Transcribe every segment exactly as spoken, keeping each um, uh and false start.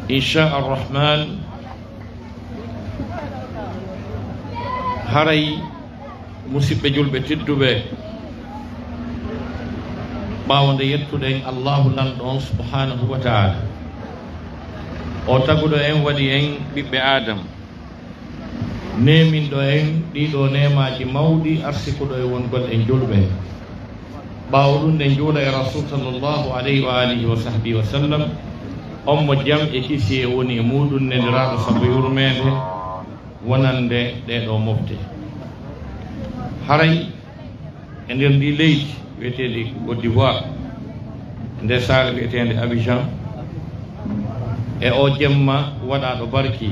Inchaa Arrahman, haray, musiɓɓe julɓe tedduɓe, ɓaawo nde yettuɗen Allaahu Lanɗo on subhaanahu wa taala, o taguɗo en, waɗi en ɓiɓɓe Aadam, neeminɗo en ɗiɗo neemaaji mawɗi, arsikuɗo e wongol en julɓe. Ɓaawo ɗum, nde njuula e Rasul sallallahu alayhi wa alihi wa sahbihi wa sallam, on mo jam e kisiyee woni e muuɗum, neliraaɗo sabu yurmeende wonande ɗee ɗoo mofte. Haray e nder ndii leydi wiyeteendi Côte d'Ivoire, e nder saare wiyeteende Abidjan, e oo jemma waɗaaɗo barki,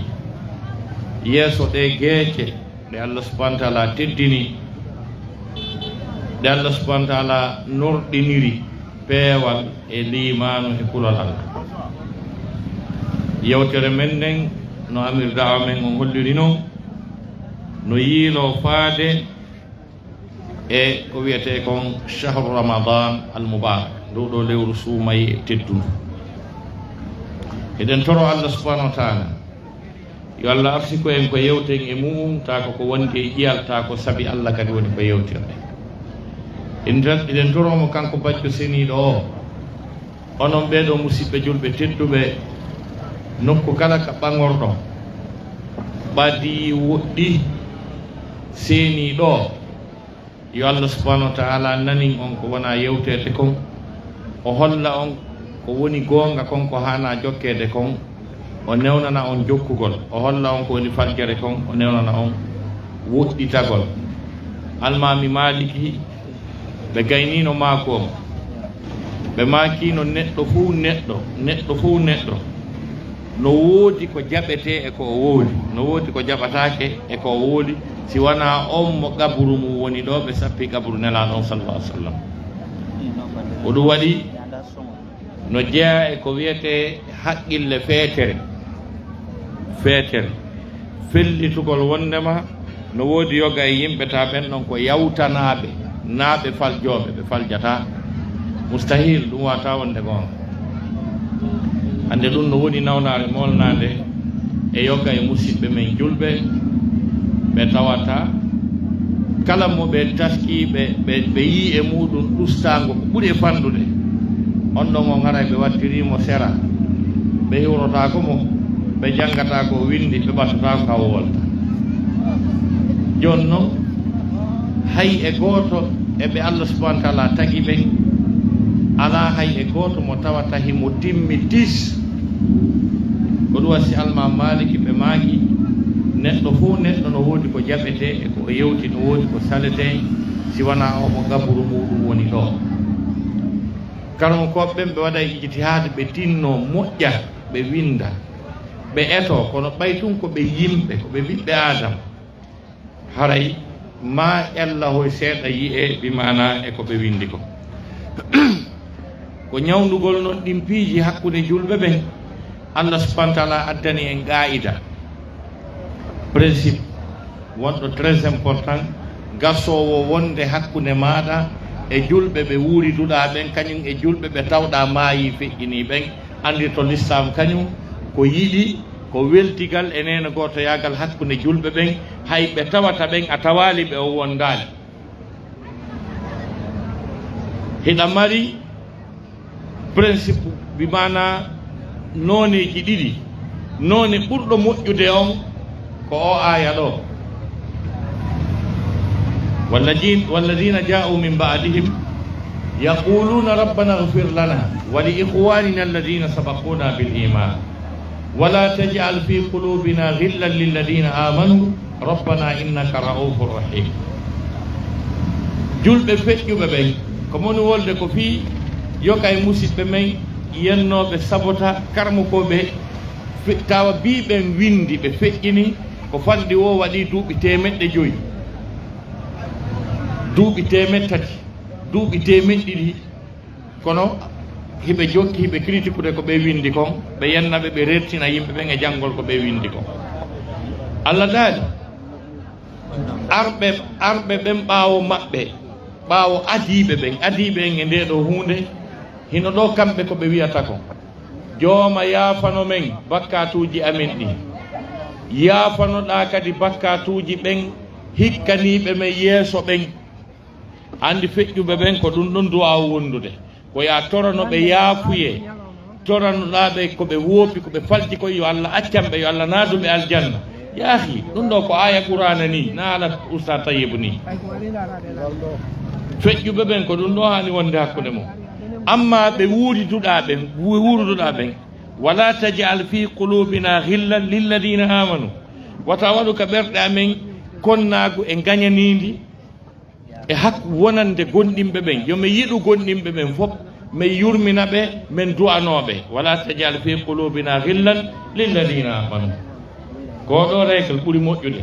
yeeso ɗee geece ɗe Allah subhaanahu wa taala teddini, ɗe Allah subhaanahu wa taala norɗiniri peewal e liimaanu e kulol Allah. Yewtere men nden, no amir da'wa men on holliri non, no yiiloo faade e ko wiyetee kon shahru Ramadan al Mubarak, ndu ɗoo lewru suumaye e teddundu. Eɗen toro Allah subhaanahu wa taala yo Allah arsiko en ko yewten e mu'um, taa ko ko wondi e ƴiyal, taa ko sabi Allah kadi woni ko yewtirɗen. Eɗen, eɗen toro mo kanko bajjo seniiɗo o, onon ɓee ɗoo musiɓɓe julɓe tedduɓe, nokku kala ka ɓaŋorɗon, ɓadii woɗɗi seniiɗo o, yo Allah subhaanahu wa taala nanin on ko wona yewteede kon, o holla on ko woni goonga kon, ko haanaa jokkeede kon, o newnana on jokkugol, o holla on ko woni farjere kon, o newnana on woɗɗitagol. Almaami Maaliki, ɓe gayniino maaku on, ɓe maakiino neɗɗo fow neɗɗo, neɗɗo fow neɗɗo, no woodi ko jaɓetee e ko o wowli, no woodi ko jaɓataake e ko o wowli, si wanaa on mo qaburu mum woni ɗo ɓe sappi qaburu Nelaaɗo on, sallallahu alaihi wasallam. Ko ɗum waɗi no jeyaa e ko wiyetee haqqille feetere, feetere, fellitugol wonndema no woodi yoga e yimɓe, taa ɓen ɗon ko yawtanaaɓe, naa ɓe faljooɓe, ɓe faljataa. Mustahil, ɗum waawataa wonde goonga. Hannde ɗum no woni nawnaare molnaande e yoga e musiɓɓe men julɓe, ɓe tawata kala mo ɓe taskii, ɓe, ɓe, ɓe yii e muuɗum ɗustaango ko ɓuri e fanɗude, on ɗon o ngaray ɓe wattirii mo sera, ɓe hiwrotaako mo, ɓe janngataa ko o winndi, ɓe ɓattotaako ka o wolta. Jooni non, hay e gooto e ɓe Allah subhanahu wa taala tagi ɓen, alaa hay e gooto mo tawata himo timmi tis. Ko ɗum waɗi si Almaa Maaliki ɓe maaki, neɗɗo fof neɗɗo no woodi ko jaɓetee e ko o yewti, no woodi ko saletee, si wanaa o mo gaburu muuɗum woni ɗo. Karamokooɓe ɓen ɓe waɗa e ijtihaad, ɓe tinnoo moƴƴa, ɓe winnda, ɓe etoo, kono ɓay tun ko ɓe yimɓe, ko ɓe ɓiɓɓe Aadama, haray maa ella hoy seeɗa yi'ee, bi maanaa e ko ɓe winndi ko. Ko ñawndugol non ɗin piiji hakkunde julɓe ɓen, Allah subhanahu wa taala addani en qaa'ida, principe, wonɗo très important, gasoowo wonde hakkunde maaɗa e julɓe ɓe wuuriduɗaa ɓen, kañum e julɓe ɓe tawɗaa maayii feƴƴinii ɓen, anndir to lislaam kañum ko yiɗi, ko weltigal e neene gootoyaagal hakkunde julɓe ɓen, hay ɓe tawata ɓen a tawaali ɓe, o wondaali. Hiɗa mari principe, bi maanaa nooneeji ɗiɗi. Noone ɓurɗo moƴƴude on ko o aaya ɗo: "Walladin-, walladina ja'u min ba'dihim yaquluna rabbana ighfir lana wa li ikhwanina alladina sabaquna bil iman." "Wala taj'al fi qulubina ghillan lilladina amanu rabbana innaka ra'ufur rahim." Julɓe feƴƴuɓe ɓen, ko moni wolde ko fii yoga e musiɓɓe men yennooɓe sabota karamokooɓe, fe-, tawa bii ɓen winndi, ɓe feƴƴini, ko fanɗi woo waɗi duuɓi teemeɗɗe joyi, duuɓi teemeɗɗe tati, duuɓi teemeɗɗe ɗiɗi. Kono hiɓe jokki, hiɓe kritikude ko ɓe winndi kon, ɓe yenna ɓe, ɓe rertina yimɓe ɓen e janngol ko ɓe winndi kon. Allah daali, arɓe, arɓe ɓen ɓaawo maɓɓe, ɓaawo adiiɓe ɓen, adiiɓe en e ndee ɗoo huunde, hino ɗoo kamɓe ko ɓe wi'ata kon. Jooma, yaafano men bakkaatuuji amen ɗi. Yaafanoɗaa kadi bakkaatuuji ɓen hikkaniiɓe men yeeso ɓen. Anndi feƴƴuɓe ɓen ko ɗum ɗon du'aawu wondude. Ko yo a torano ɓe yaafuyee. Toranoɗaa ɓe ko ɓe woopi, ko ɓe falti kon, yo Alla accan ɓe, yo Alla naadu ɓe aljanna. Yaahi, ɗum ɗoo ko aaya Quraana nii, na haala Ustaz Tayyib nii. Feƴƴuɓe ɓen ko ɗum ɗoo haani wonde hakkunde mon. Amma ɓe wuuriduɗaa ɓen, wu-, wuuruduɗaa ɓen, "Wala taj'al fi qulubina ghillan lilladina amanu." Wata waɗu ka ɓerɗe amen konnaagu e ngañaniindi e hak-, wonande gomɗinɓe ɓen. Yo mi yiɗu gomɗinɓe ɓen fof, mi yurmina ɓe, min du'anoo ɓe. "Wala taj'al fi qulubina ghillan lilladina amanu." Ko ɗoo règle ɓuri moƴƴude.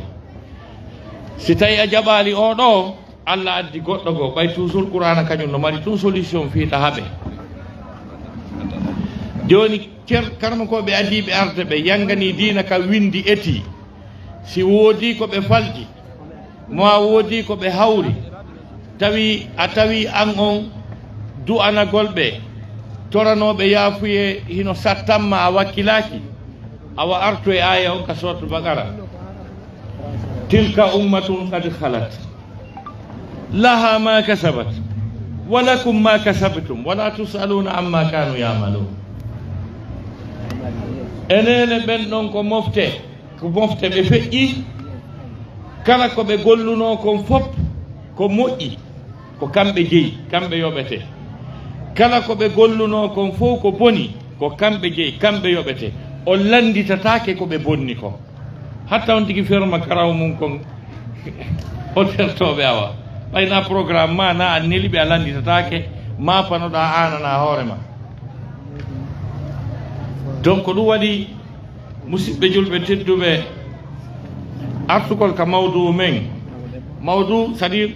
Si tawi a jaɓaali oo ɗoo, Alla addi goɗɗo goo, ɓay toujours Qur'aana kañum no mari tun solution fii ta haɓe. Jooni cer-, karmakooɓe adiiɓe arde ɓe yannganii diina ka winndi etii. Si woodii ko ɓe falti, mo a woodii ko ɓe hawri, tawi a tawi an on du'anagol ɓe, toranooɓe yaafuyee hino sattamma a wakkilaaki, awa artu e aaya on ka Suratul Baqara. "Tilka ummatun qad khalat, laha ma kasabat, wa lakum ma kasabtum, wa la tus'aluna amma kanu ya'malun." Enene ɓen ɗon ko mofte, ko mofte ɓe feƴƴi. Kala ko ɓe gollunoo kon fof ko moƴƴi, ko kamɓe jeyi, kamɓe yoɓete. Kala ko ɓe gollunoo kon fof ko boni, ko kamɓe jeyi, kamɓe yoɓete. On lannditataake ko ɓe bonni kon. Hatta on tigi ferma karaw mum kon, o tertooɓe awa. Ɓay na programme ma, na a neli ɓe, a lannditataake, ma panoɗaa aanana hoore ma. Donc, ko ɗum waɗi, musidɓe julɓe tedduɓe, artugol ka mawduu men. Mawduu, c'est-à-dire,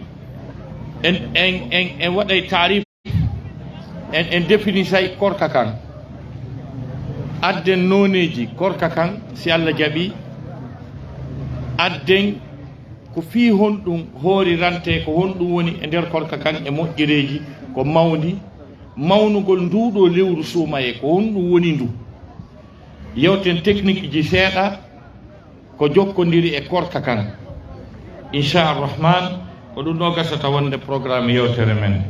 en, en, en, en waɗay taarif. En, en definisay korka kan. Adden nooneeji korka kan, si Alla jaɓi. Adden ko fii honɗum hoorirantee, ko honɗum woni e nder korka kan e moƴƴereeji, ko mawni. Mawnugol nduu ɗoo lewru suumayee, ko honɗum woni ndu? Yewten technique ji seeɗa. Ko jokkondiri e korka kan. Inchallah Rahman, ko ɗum ɗoo gasata wonde programme yewtere men.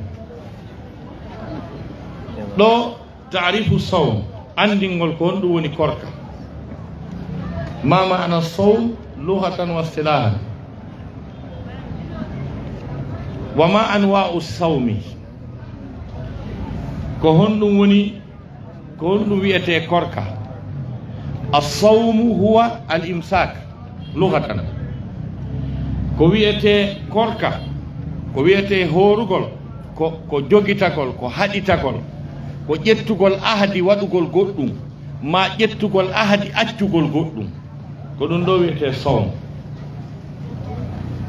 Ɗoo, taarifu sawm, anndingol ko honɗum woni korka. Ma ma'ana sawm lughatan wa istilahan. Wa ma anwa'u sawmi. Ko honɗum woni Ko honɗum wi'etee korka? As-sawmu huwa al-imsak, lughatan. Ko wi'etee korka, ko wi'etee hoorugol, ko, ko jogitagol, ko haɗitagol, ko ƴettugol ahadi waɗugol goɗɗum, maa ƴettugol ahadi accugol goɗɗum. Ko ɗum ɗoo wi'etee sawm.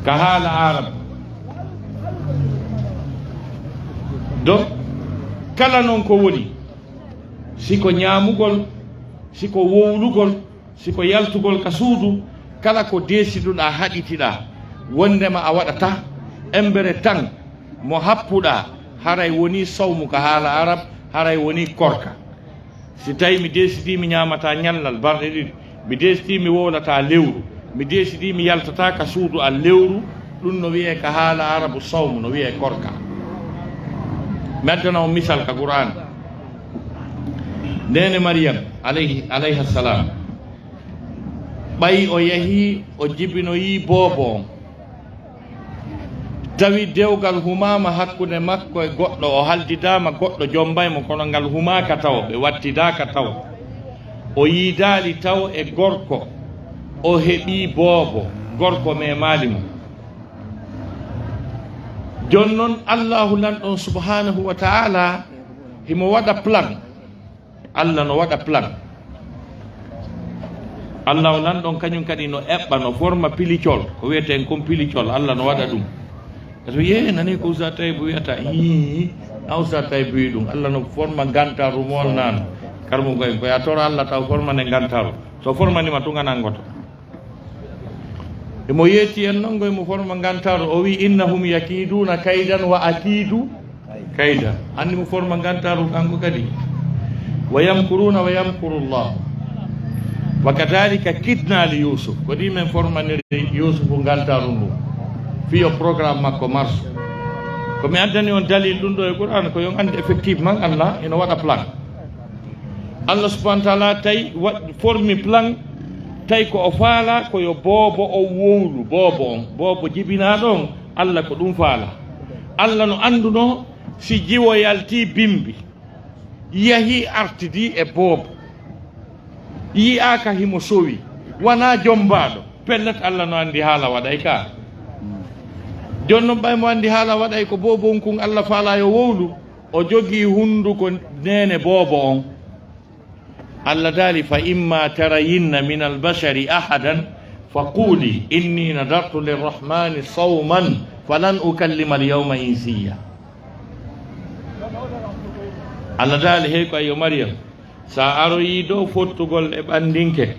Ka haala Arab. Donc, kala non ko woni, si ko ñaamugol, si ko wowlugol, si ko yaltugol ka suudu, kala ko deesiduɗaa, haɗitiɗaa, wonndema a waɗataa, embere tan mo happuɗaa, haray wonii sawmu ka haala Arab, haray wonii korka. Si tawi mi deesidii mi ñaamataa ñallal balɗe ɗiɗi, mi deesidii mi wowlataa lewru, mi deesidii mi yaltataa ka suudu an lewru, ɗum no wi'ee ka haala Arabu sawmu, no wi'ee korka. Mi addana on misal ka Qur'aan. Neene Mariyam, alayhi, alayha salam, ɓay o yahii, o jibinoyii boobo on. Tawi dewgal humaama hakkunde makko e goɗɗo, o haldidaama, goɗɗo jommbay mo, kono ngal humaaka taw, ɓe wattidaaka taw. O yiidaali taw e gorko, o heɓii boobo, gorko memaali mo. Jooni non, Allaahu Lanɗo on subhaanahu wa ta'aala himo waɗa plan. Alla no waɗa plan. Alla o Lanɗo on, kañum kadi no eɓɓa, no forma pilicol, ko wi'eten kon pilicol, Alla no waɗa ɗum. Parce que yee, nani ko Usa Taybu wi'ata, hii, a Usa Taybu wi ɗum, Alla no forma ngantaru mool nan. Karmu koy, ko ya tora Alla taw forma ne ngantaru. So forma ni ma tunga nangoto. Emo yeeti en non, ngo emo forma ngantaru. O wi, "Innahum yakiiduna kaydan wa akiidu kayda." Anndi mo forma ngantaru kanko kadi. ويمكرون ويمكر الله. وكذلك كدنا ليوسف. Ko ɗi men formaniri Yuusufu ngaltaru ndu. Fiyo programme makko marsu. Ko mi addani on dalil ɗum ɗo e Qur'an ko yon anndi effectivement Allah ino waɗa plan. Allah subhanahu wa ta'ala tawi waɗ-, formi plan tawi ko o faala ko yo boobo o wowlu, boobo on, boobo jibinaaɗo on, Allah ko ɗum faala. Allah no anndunoo si jiwo yalti bimbi, yahi artidi e boobo, yi'aaka himo sowi, wanaa jombaaɗo, pellet Allah no anndi haala waɗay ka. Jooni non ɓay mo anndi haala waɗay ko boobo on kun Allah faala yo wowlu, o jogii hunduko neene boobo on. Allah daali, فإما ترين من البشر أحدا فقولي إني نذرت للرحمن صوما فلن أكلم اليوم إنسيا. Allah daali, hey ko yo Mariyam, sa aroyii dow fottugol e ɓanndinke,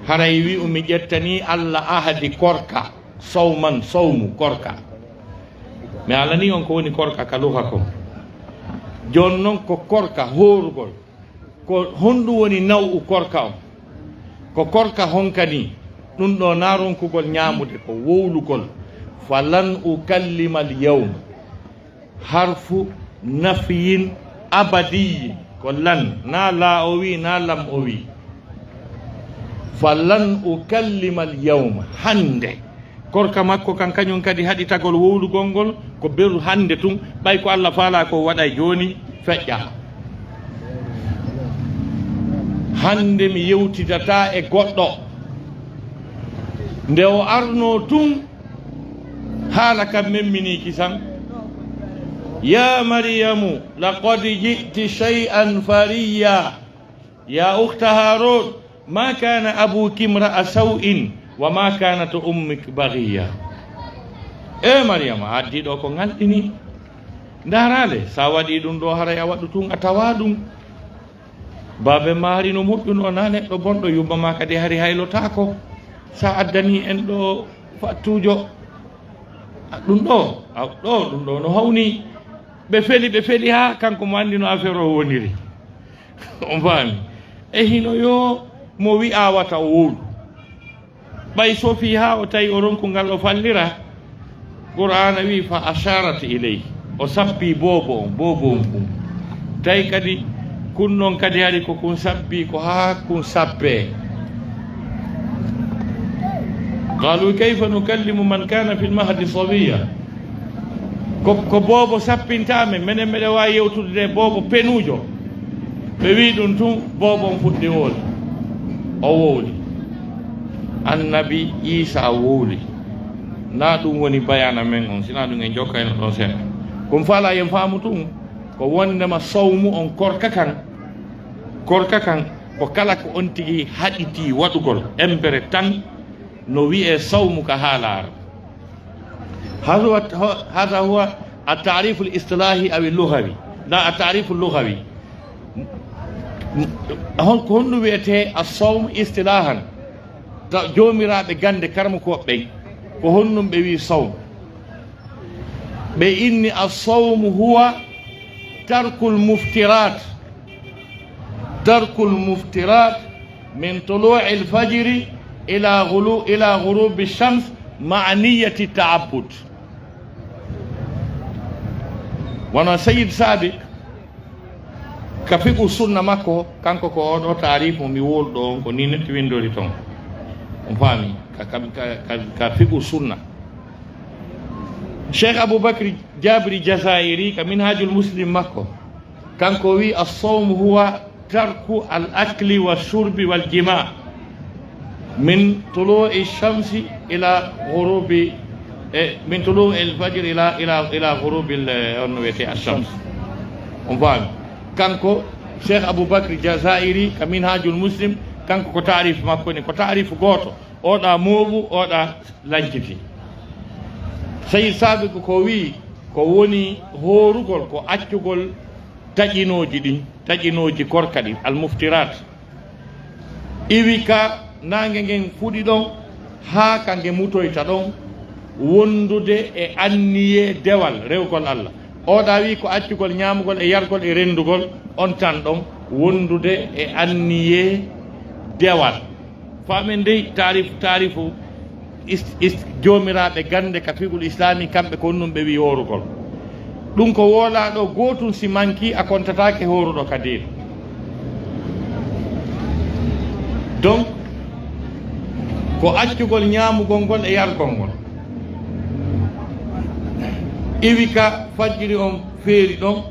haray wi'u mi ƴettanii Allah ahadi korka, sawman, sawmu, korka. Mi haalanii on ko woni korka ka luha kon. Jooni non ko korka hoorugol. Ko honɗum woni naw'u korka on? Ko korka honka nii? Ɗum ɗo na ronkugol ñaamude ko wowlugol. Falan ukallima al yawma. Harfu nafyin abadiyyin. Ko lan, na laa o wi, na lam o wi. Falan ukallima al yawma. Hannde. Korka makko kan kañum kadi haɗitagol wowlugol ngol ko beru hannde tun, ɓay ko Allah faalaa ko waɗay jooni feƴƴa. Hannde mi yewtidata e goɗɗo. Nde o arnoo tun, haala kan memminii kisan. Ya Mariyamu, laqad ji'ti shay'an fariyya. Ya ukhta Harun, ma kana abuki imra'a saw'in wa ma kanat ummuk baghiya. E Mariyama, a addi ɗo ko ŋalɗini. Ndaaraale, sa waɗi ɗum ɗo, haray a waɗu tun a tawa ɗum. Baabe ma hari no moƴƴuno, na neɗɗo bonɗo, yumma ma kadi hari haylotaako. Sa addani en ɗo fattujo. A, ɗum ɗo, a, ɗo, ɗum ɗo no hawni. Ɓe feli, ɓe feli haa kanko mo anndi no affaire o woniri. On faami? E hino yo mo wi'aa wata o wowlu. Ɓay so fii haa o tawi o ronku ngal o fallira, Qur'aana wi'i, "Fa asharat ilayhi." O sappi boobo on, boobo on kun. Tawi kadi kun non kadi hari ko kun sappi ko haa kun sappee. Qalu, "Kayfa nukallimu man kana fil mahdi sabiyya?" Ko, ko boobo sappinta men, menen meɗen waawi yewtude de boobo penuujo. Ɓe wi'i ɗum tun, boobo on fuɗɗi wowle. O wowli. Annabi Iisa wowli. Na ɗum woni bayaana men on, sina ɗum en jokkayno ɗon seeɗa. Ko mi faalaa yen faamu tun, ko wondema sawmu on korka kan, korka kan, ko kala ko on tigi haɗiti waɗugol, empere tan, no wi'ee sawmu ka haalaare. Hada huwa, hada huwa at-ta'rif al-istilahi aw al-lughawi. La, at-ta'rif al-lughawi. Hon-, ko honɗum wi'etee as-sawm istilahan? Ta-, joomiraaɓe gannde karmakooɓe ɓen, ko honɗum ɓe wi'i sawm? Ɓe inni as-sawm huwa tarkul muftirat. Tarkul muftirat min tulu'il fajri ila ghulu-, ila ghurubi shams ma'a niyyati ta'abbud. Wano Sayyid Sabiq ka fiqhu sunna makko, kanko ko oɗo taarifu mi wowluɗo on, ko ni netti windori ton. On faami? Ka, ka, ka, ka, ka fiqhu sunna. Cheikh Abu Bakri Jabiri Jazairi ka Minhajul Muslim makko, kanko wi, "As-sawmu huwa tarku al-akli wa shurbi wal jima' min tulu'i shamsi ila ghurubi, e, min tulu'i al-fajr ila, ila, ila ghurubi al-, on wiyete ash-shams." On faami? Kanko Cheikh Abu Bakri Jazairi ka Minhajul Muslim, kanko ko taarif makko ni, ko taarif gooto. Oɗa mooɓu, oɗa lanciti. Sayyid Sabiq ko wi'i, ko woni hoorugol, ko accugol taƴinooji ɗin, taƴinooji korka ɗin, al-muftirat. Iwi ka naange ngen fuɗi ɗon, haa ka nge mutoyta ɗon, wondude e anniyee dewal rewgol Allah. Oɗa wi'i ko accugol ñaamugol e yargol e renndugol on tan ɗon, wondude e anniyee dewal. Faamen dey taarif-, taarifu ist-, ist-, joomiraaɓe gannde ka fiqhul islaami, kamɓe ko ɗum ɓe wi'i hoorugol. Ɗum ko woolaaɗo gootun si manki a kontataake hooruɗo ka diina. Donc, ko accugol ñaamugol ngol e yargol ngol. Iwi ka fajiri on feeri ɗon,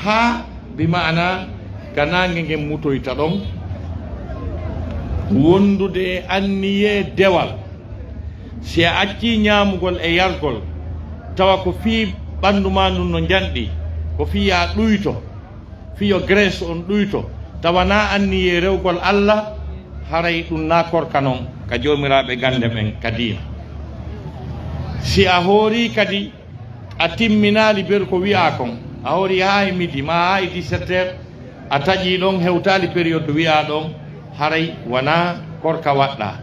haa bi ma'ana ka naange ngen mutoyta ɗon, wondude e anniyee dewal. Si a accii ñaamugol e yargol, tawa ko fii ɓanndu maa ndun no njanɗi, ko fii yaa ɗuyto, fii yo graisse on ɗuyto, tawa naa anniyee rewgol Alla, haray ɗum naa korka non ka joomiraaɓe gannde ɓen ka diina. Si a hoorii kadi, a timminaali beru ko wi'aa kon, a hoorii haa e midi maa haa e dix-sept heures, a taƴii ɗon, hewtaali période wi'aa ɗon, haray wanaa korka waɗɗaa.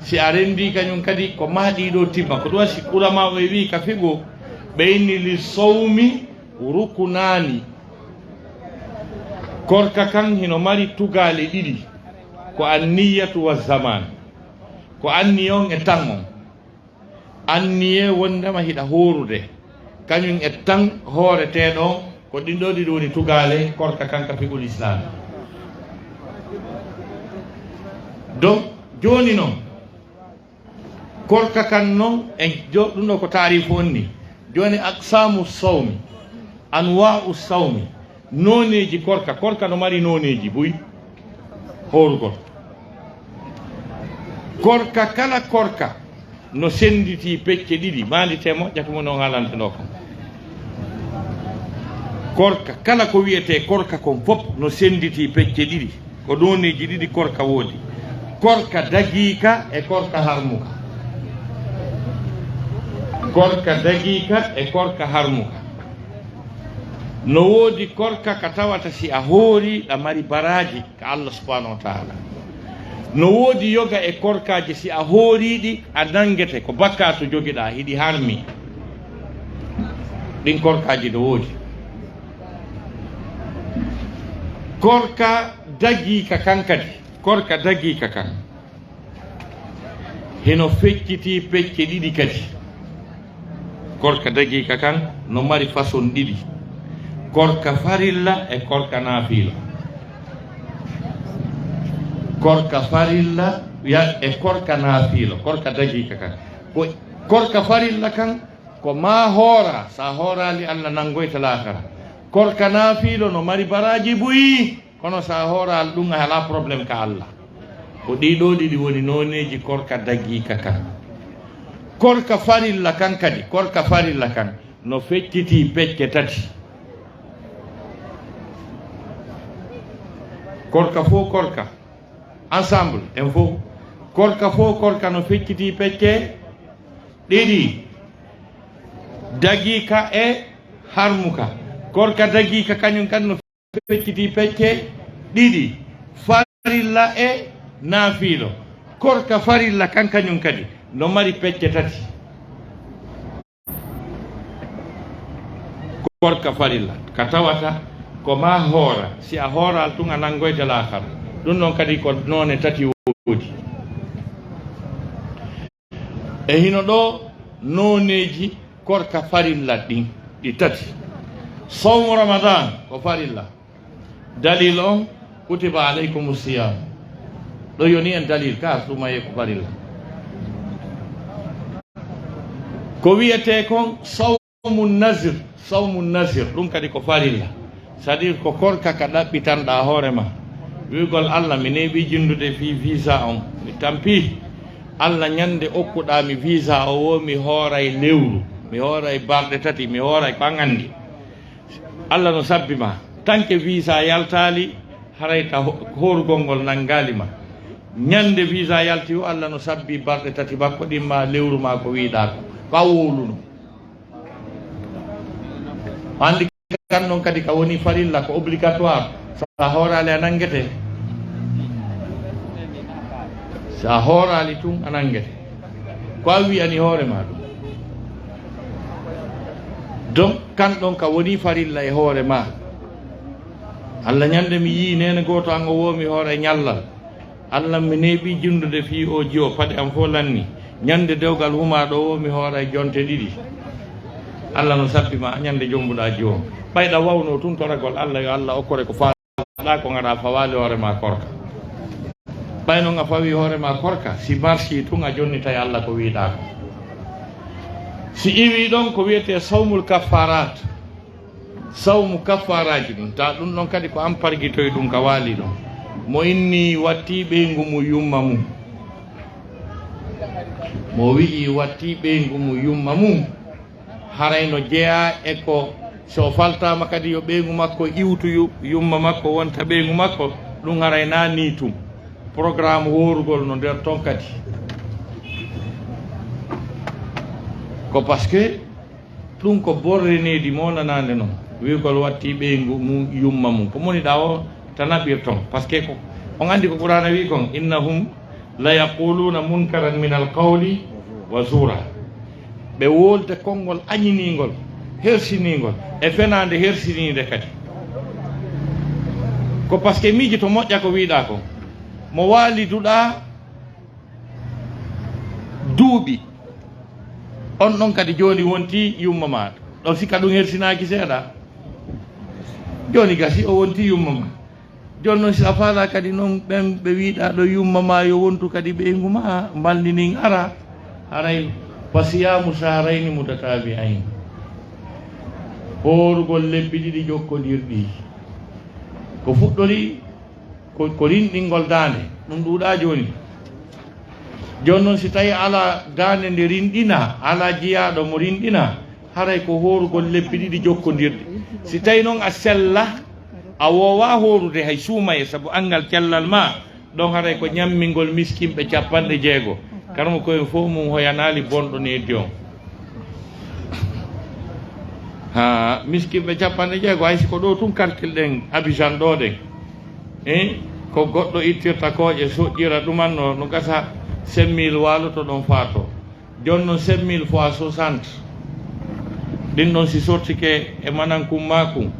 Si a renndii kañum kadi, ko maa ɗii ɗoo timma. Ko ɗum waɗi si ulamaa o e wi'i ka fiqhu, ɓe inni li sawmi rukunaani. Korka kan hino mari tugaale ɗiɗi, ko an niyyatu wa zamaan. Ko anniya on e tan on. Anniyee wonndema hiɗa hoorude, kañum e tan hooreteeɗo on, ko ɗin ɗoo ɗiɗi woni tugaale korka kan ka fiqhul islaam. Donc, jooni non, korka kan non, en jo-, ɗum ɗoo ko taarifu on ni. Jooni, aqsaamu sawmi, anwaa'u sawmi, nooneeji korka. Korka no mari nooneeji buy hoorugol. Korka, kala korka no sennditii pecce ɗiɗi. Maanditee moƴƴa ko mo non haalante ɗoo kon. Korka, kala ko wi'etee korka kon fof no sennditii pecce ɗiɗi. Ko nooneeji ɗiɗi korka woodi. Korka dagiika e korka harmuka. Korka dagiika e korka harmuka. No woodi korka ka tawata si a hoorii ɗa mari baraaji ka Allah subhanahu wa ta'ala. No woodi yoga e korkaaji si a hoorii ɗi a nanngete ko bakkaatu jogiɗaa hiɗi harmi. Ɗin korkaaji no woodi. Korka dagiika kan kadi, korka dagiika kan hino feccitii pecce ɗiɗi kadi. Korka dagiika kan no mari façon ɗiɗi. Korka farilla e korka naafiilo. Korka farilla ya-, e korka naafiilo. Korka dagiika kan. Ko, korka farilla kan, ko maa hooraa, sa hooraali Allah nanngoyta laakara. Korka naafiilo no mari baraaji buy. Kono sa hooraali ɗum, a alaa problème ka Allah. Ko ɗii ɗoo ɗiɗi woni nooneeji korka dagiika kan. Korka farilla kan kadi, korka farilla kan no feccitii pecce tati. Korka fof korka, ensemble, en fof. Korka fof korka no feccitii pecce ɗiɗi. Dagiika e harmuka. Korka dagiika kañum kan no feccitii pecce ɗiɗi, farilla e naafiilo. Korka farilla kan kañum kadi no mari pecce tati. Korka farilla, ka tawata ko maa hoora, si a hooraali tun a nanngoyta laakara. Ɗum ɗon kadi ko noone tati woodi. E hino ɗoo nooneeji korka farilla ɗin, ɗi tati. Sawmu Ramadan ko farilla. Dalil on, kutiba alaykumu siyam. Ɗo yoni en dalil ka suumayee ko farilla. Ko wi'etee kon sawmu nazir, sawmu nazir, ɗum kadi ko farilla. C'est-à-dire ko korka ka ɗaɓɓitanɗaa hoore ma. Wi'ugol Allah, mi neeɓii jinndude fii visa on, mi tampii. Allah, ñannde okkuɗaa mi visa o woo, mi hooray lewru, mi hooray balɗe tati, mi hooray ko an anndi. Allah no sabbi ma. Tanke visa yaltaali, haray ka ho-, hoorugol ngol nanngaali ma. Ñannde visa yalti o, Allah no sabbi balɗe tati makko ɗin maa lewru maa ko wi'uɗaa ko. Ko a wowluno. Anndi kan ɗon kadi ka woni farilla, ko obligatoire. Sa hooraali a nanngete. Sa hooraali tun a nanngete. Ko a wi'ani hoore ma ɗum. Donc, kan ɗon ka woni farilla e hoore ma. Allah, ñande mi yii neene gooto an o woomi hoore e ñallal. Allah, mi neeɓi jinndude fii o jiwo, paɗe am fof lanni. Ñande dewgal humaa ɗo woomi hoore e jonte ɗiɗi. Allah no sappi ma ñande jombuɗaa jiwo. Ɓayɗa wawno tun toragol Allah, yo Allah okkore ko faa- ɗa ko ngaɗa fawaali hoore ma korka. Ɓay noon a fawi hoore ma korka, si marsi tun a jonnitay Allah ko wiɗa ko. Si iwi ɗon ko wiyete sawmul kaffarat, sawmu kaffaraaji ɗum, ta ɗum ɗon kadi ko an pargitoy ɗum ka waali ɗon. Mo inni watti ɓeyngu mum yumma mum. Mo wi'i watti ɓeyngu mum yumma mum. Haray no jeyaa e ko, so o faltaama kadi yo ɓeyngu makko iwtu yu-, yumma makko wonta ɓeyngu makko, ɗum haray naa nii tun. Programme hoorugol no nder ton kadi. Ko parce que ɗum ko borreneedi mo nanaande non. Wi'ugol watti ɓeyngu mum yumma mum. Ko moni ɗa o, tanaɓir ton. Parce que ko, on anndi ko Qur'aana wi'i kon, "Innahum la yaquluna munkaran min al qawli wa zura." Ɓe wolde konngol añiningol, hersiningol, e fenaande hersiniinde kadi. Ko parce que miiji to moƴƴa ko wiɗa ko. Mo waaliduɗa duuɓi, on ɗon kadi jooni wonti yumma ma. Ɗo sikka ɗum hersinaaki seeɗa. Jooni gasi o wonti yumma ma. Jooni noon, si a faalaa kadi noon, ɓen ɓe wiɗa ɗo yumma ma yo wontu kadi ɓeyngu ma, mballinin ara, haray fa siyaamu shahrayni mutataabi'ayn. Hoorugol lebbi ɗiɗi jokkondirɗi. Ko fuɗɗori ko, ko rinɗingol daande, ɗum ɗuuɗaa jooni. Jooni noon, si tawii alaa daande nde rinɗina, alaa jiyaaɗo mo rinɗina, haray ko hoorugol lebbi ɗiɗi jokkondirɗi. Si tawii noon a sella, a woowaa hoorude hay suumaye sabu anngal cellal ma, ɗon haray ko ñammingol miskinɓe capanɗe jeego. Karmo ko en fof mum hoyanaali bonɗo needi on. Ha, miskinɓe capanɗe jeego, hay si ko ɗo tun karkil ɗen Abidjan ɗo ɗen. Eh, ko goɗɗo ittirta kooƴe, soƴƴira ɗuman no, no gasa sept mille waaloto ɗon faato. Jooni noon, sept mille fois soixante, ɗin ɗon si sortike e manankun makun,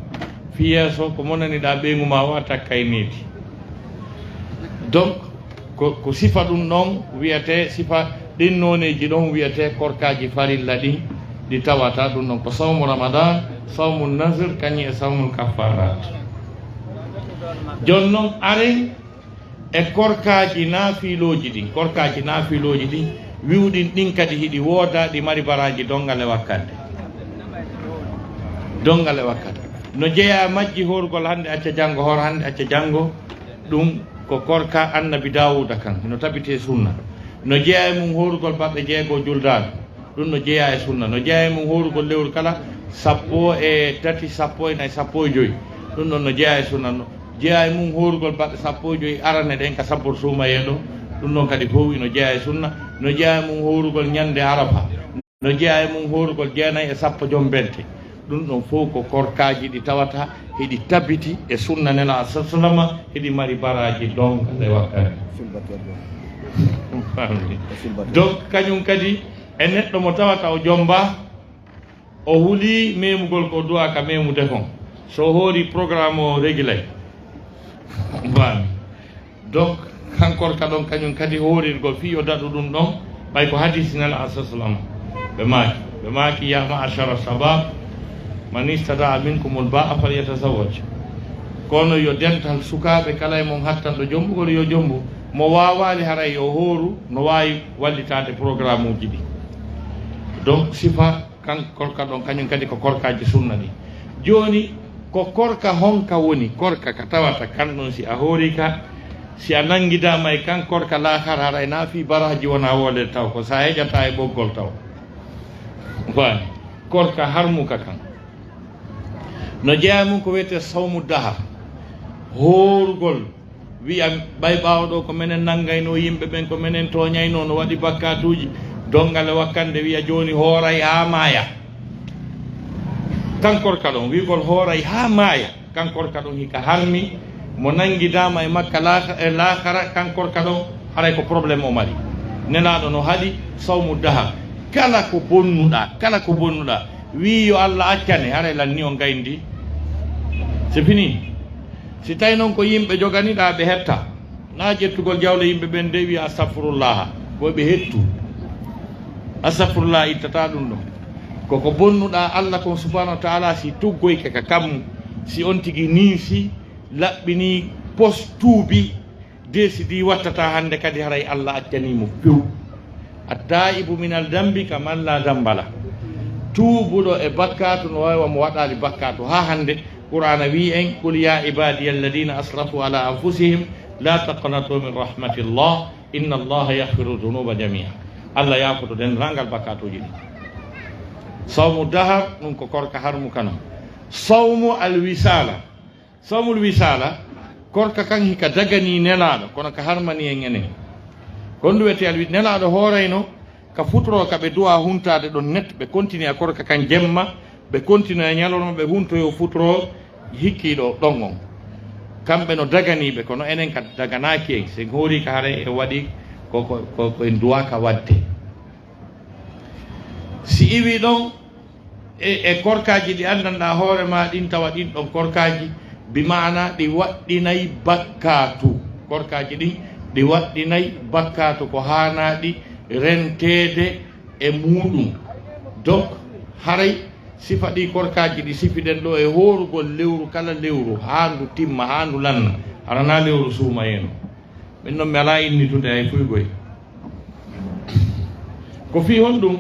fii yeeso ko monaniɗaa ɓeyngu ma wa takkay needi. Donc, ko, ko sifa ɗum ɗon wiyetee, sifa ɗin nooneeji ɗon wiyetee korkaaji farilla ɗin, ɗi tawata ɗum ɗon ko sawmu Ramadan, sawmu nazir, kañum e sawmul kaffaraat. Jooni noon, aren e korkaaji naafilooji ɗin, korkaaji naafilooji ɗin, wi'uɗin ɗin kadi hiɗi wooda, ɗi mari baraaji donngal e wakkante. Donngal e wakkante. No jeyaa e majji hoorugol hannde acca janngo, hoor hannde acca janngo, ɗum ko korka Annabi Daawuuda kan, hino tabiti e sunna. No jeyaa e mum hoorugol balɗe jeego juldaaɗo, ɗum no jeyaa e sunna. No jeyaa e mum hoorugol lewru kala sappo e tati, sappo e nayi, sappo e joyi, ɗum ɗon no jeyaa e sunna. No jeyaa e mum hoorugol balɗe sappo e joyi arane ɗen ka sabbor suumayee ɗo, ɗum ɗon kadi fof ino jeyaa e sunna. No jeyaa e mum hoorugol ñande Arafa. No jeyaa e mum hoorugol jeenayi e sappo jombente. Ɗum ɗon fof ko korkaaji ɗi tawata hiɗi tabiti e sunna Nelaaɗo sallallaahu alayhi wa sallam, hiɗi mari baraaji donngal e wakkati. Donc, kañum kadi e neɗɗo mo tawata o jomba, o huli memugol ko du'a ka memude kon. So o hoori programme o regilay. Bami. Donc, kankor ka ɗon kañum kadi hoorirgol fii yo daɗu ɗum ɗon, ɓay ko hadisi Nelaaɗo sallallaahu alayhi wa sallam. Ɓe maaki, ɓe maaki, "Ya ma'ashara shabab, man istata'a minkumul ba'a falyatazawwaj." Kono yo dental sukaaɓe kala e mon hattanɗo jombugol yo jombu. Mo waawaali haray yo hooru, no waawi wallitaade programme uji ɗi. Donc, sifa kan korka ɗon, kañum kadi ko korkaaji sunna ɗi. Jooni, ko korka honka woni? Korka ka tawata kan ɗon, si a hoori ka, si a nanngidaama e kan korka laakara, haray na fii baraaji wona woolede taw, ko sa heƴata e ɓoggol taw. Waani, korka harmuka kan. No jeyaa e mum ko wiyetee sawmu dahar, hoorugol. Wiya, ɓay ɓaawo ɗo ko menen nanngaynoo yimɓe ɓen, ko menen tooñaynoo, no waɗi bakkaatuuji, donngal e wakkande wiya jooni hooray haa maaya. Kankor ka ɗon, wi'ugol hooray haa maaya, kankor ka ɗon hika harmi, mo nanngidaama e makka laaka-, e laakara, kankor ka ɗon haray ko problème o mari. Nelaaɗo no haɗi sawmu dahar. Kala ko bonnuɗaa, kala ko bonnuɗaa, wii yo Allah accane, haray lanni on gayndi. C'est fini. Si tawi noon ko yimɓe joganiɗaa, ɓe hetta. Na ƴettugol jawle yimɓe ɓen de wiya astagfirullaha, ko ɓe hettu. Astagfirullah ittata ɗum ɗon. Koko bonnuɗaa Allah kon subhanahu wa taala, si tuggoyke ka kammu, si on tigi ninsi, laɓɓini, pos, tuubi, deesidi, wattata hannde kadi haray Allah accanii mo few. Attaibu minal dambi ka man la damba la. Tuubuɗo e bakkaatu no wawi wa mo waɗaali bakkaatu haa hannde. Qur'aana wi'i en, "Qul ya ibadiya alladina asrafu ala anfusihim la taqnatu min rahmatillah inna allaha yaghfiru dhunuba jamia." Allah yaafoto denndaangal bakkaatuuji ɗin. Sawmu dahar, ɗum ko korka harmu kano. Sawmu alwisala. Sawmul wisala, korka kan hika daganii Nelaaɗo, kono ka harmani en enen. Kon ɗum wiyetee alwi-, Nelaaɗo hoorayno ka futuro ka ɓe du'a huntaade ɗon net, ɓe kontiniya korka kan jemma, ɓe kontinoya ñalorma, ɓe huntoyo futuro hikkiiɗo ɗon on. Kamɓe no daganiiɓe, kono enen ka daganaaki en. Si en hoorii ka haray en waɗi ko, ko, ko, ko en du'aaka waɗde. Si iwii ɗon, e, e korkaaji ɗi anndanɗaa hoore maa ɗin, tawa ɗin ɗon korkaaji, bi maana ɗi waɗɗinay bakkaatu. Korkaaji ɗin, ɗi waɗɗinay bakkaatu ko haanaaɗi renteede e muuɗum. Donc, haray sifa ɗi korkaaji ɗi sifiɗen ɗo e hoorugol lewru kala lewru, haa ndu timma, haa ndu lanna, hara na lewru suumayee non. Min non mi alaa innitude hay fuygoy. Ko fii honɗum?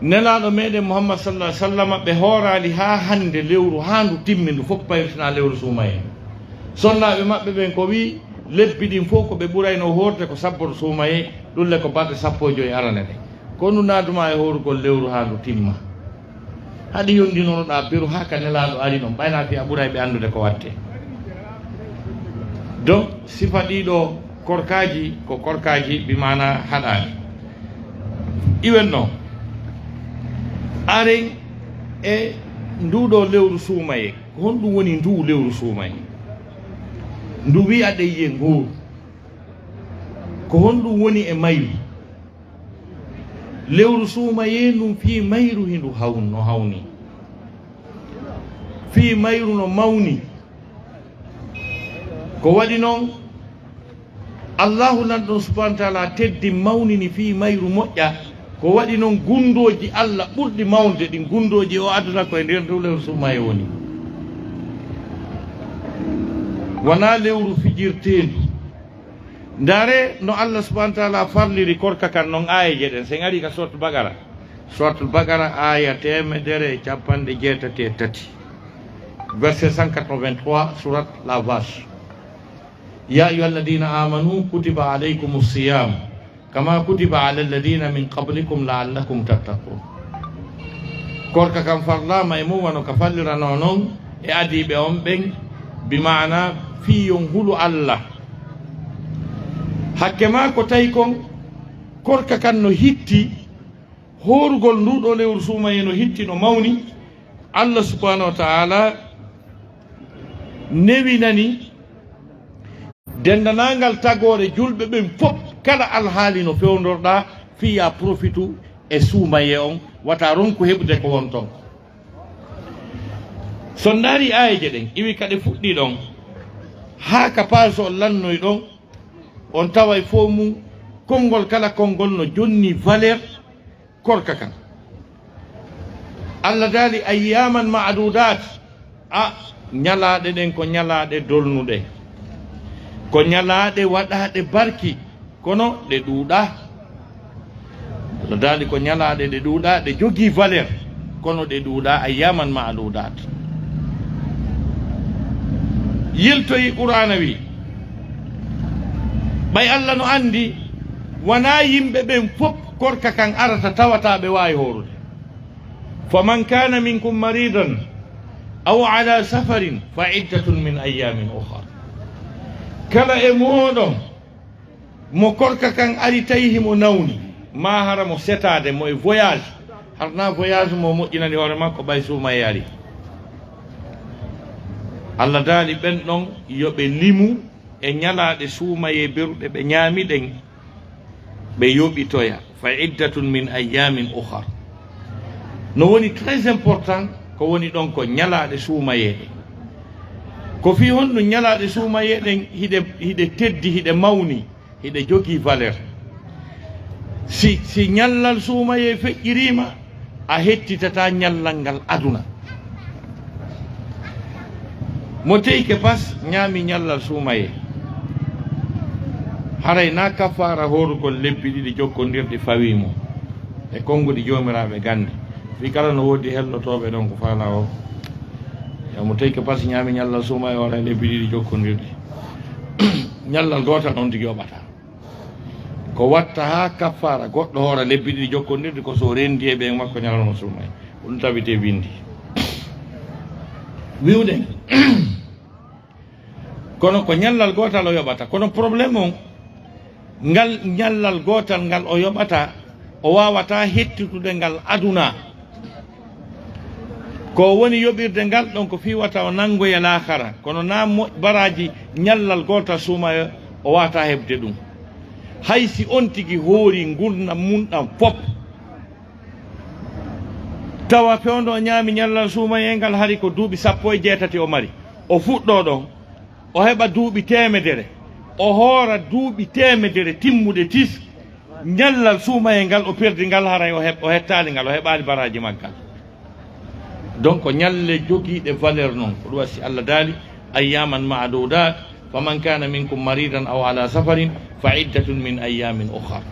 Nelaaɗo meɗen Muhammad sallallahu alaihi wasallam ɓe hooraali haa hannde lewru, haa ndu timmi, ndu fof payrtina lewru suumayee. Sonnaaɓe maɓɓe ɓen ko wi'i lebbi ɗin fof ko ɓe ɓurayno hoorde ko sabboto suumayee, ɗum le ko balɗe sappo e joy arane ɗen. Ko ndu naaduma e hoorugol lewru haa ndu timma. Haɗi yondinonoɗaa beru haa ka Nelaaɗo ari ɗon, ɓay na fii a ɓuray ɓe anndude ko waɗte. Donc, sifa ɗiɗo korkaaji ko korkaaji bi maana haɗaani. Iwen non, aren e nduɗo lewru suumayee, ko honɗum woni ndu lewru suumayee? Ndu wi'a ɗen ye ngooru. Ko honɗum woni e mayru? Lewru suumayee ndun fii mayru hindu hawn-, no hawni. Fii mayru no mawni. Ko waɗi non, Allahu lanɗo subhanahu wa taala teddi mawnini fii mayru moƴƴa. Ko waɗi non gundooji Allah ɓurɗi mawnde ɗin gundooji o aduna ko e nder ndu lewru suumayee woni. Wonaa lewru fijirteendu. Ndaare no Allah subhanahu wa taala farliri korka kan non aayeeje ɗen. Sen ari ka Suratul Baqara. Suratul Baqara aaya teemedere e capanɗe jeetati e tati. Verset cent quatre-vingt-trois, surat La Vache. Ya ayyuha alladina amanu kutiba alaykumu siyam kama kutiba ala alladina min qablikum laallakum tattaqun. Korka kan farlaama e mum wano ka fallirano non e adiiɓe on ɓen, bi maana fii yon hulu Allah. Hakke maa ko tawi kon, korka kan no hitti, hoorugol ndu ɗo lewru suumayee no hitti, no mawni. Allah subhanahu wa taala newinani denndanangal tagoore julɓe ɓen fof, kala alhaali no fewndorɗaa, fii ya profitu e suumayee on, wata ronku heɓude ko won ton. So ndaari aayeeje ɗen, iwi ka ɗe fuɗɗi ɗon, haa ka paaso on lannoy ɗon, on taway fof mum, konngol kala konngol no jonni valeur korka kan. Allah daali, "Ayyaman ma'dudat." A, ñalaaɗe ɗen ko ñalaaɗe dolnuɗe. Ko ñalaaɗe waɗaaɗe barki, kono ɗe ɗuuɗaa. Allah daali ko ñalaaɗe ɗe ɗuuɗaa, ɗe jogii valeur, kono ɗe ɗuuɗaa, ayyaman ma'dudat. Yiltoyi Qur'aana wi, ɓay Allah no anndi, wanaa yimɓe ɓen fof korka kan arata tawata ɓe waawi hoorude. Faman kana minkum maridan aw ala safarin fa iddatun min ayyamin ukhar. Kala e mooɗon mo korka kan ari tawi himo nawni, maa hara mo setaade, mo e voyage, harna voyage mo moƴƴinani hoore makko ɓay suumayee ari. Allah daali ɓen ɗon yo ɓe limu e ñalaaɗe suumayee beruɗe ɓe ñaami ɗen, ɓe yoɓitoya, fa iddatun min ayyamin ukhar. No woni très important, ko woni ɗon ko ñalaaɗe suumayee ɗe. Ko fii honɗun ñalaaɗe suumayee ɗen hiɗe, hiɗe teddi, hiɗe mawni, hiɗe jogii valeur? Si, si ñallal suumayee feƴƴiriima, a hettitataa ñallal ngal aduna. Mo teyke pas ñaami ñallal suumayee, haray naa kaffaara hoorugol lebbi ɗiɗi jokkondirɗi fawii mo e konnguɗi joomiraaɓe gannde. Fii kala no woodi hellotooɓe ɗon ko faalaa o. Yo mo teyke pas ñaami ñallal suumayee hoora lebbi ɗiɗi jokkondirɗi. Ñallal gootal on tigi yoɓataa. Ko watta haa kaffaara goɗɗo hoora lebbi ɗiɗi jokkondirɗi ko so o renndi e ɓeen makko ñalorma suumayee. Ko ɗum tabitee binndi. Wi'uɗen, kono ko ñallal gootal o yoɓata. Kono problème on, ngal ñallal gootal ngal o yoɓata, o waawataa hettitude ngal aduna. Ko woni yoɓirde ngal ɗon ko fii wata o nanngoya laakara, kono naa mo-, baraaji ñallal gootal suumayee o waawataa heɓde ɗum. Hay si on tigi hoori ngurndan mun ɗan fof, tawa fewndo o ñaami ñallal suumayee ngal hari ko duuɓi sappo e jeetati o mari, o fuɗɗoo ɗon, o heɓa duuɓi teemedere, o hoora duuɓi teemedere timmuɗe tis, ñallal suumayee ngal o perdi ngal, haray o heɓ-, o hettaali ngal, o heɓaali baraaji maggal. Donc, ko ñalle jogiiɗe valeur non, ko ɗum waɗi si Allah daali, "Ayyaman ma'dudat, faman kana minkum maridan aw ala safarin, fa iddatun min ayyamin ukhar.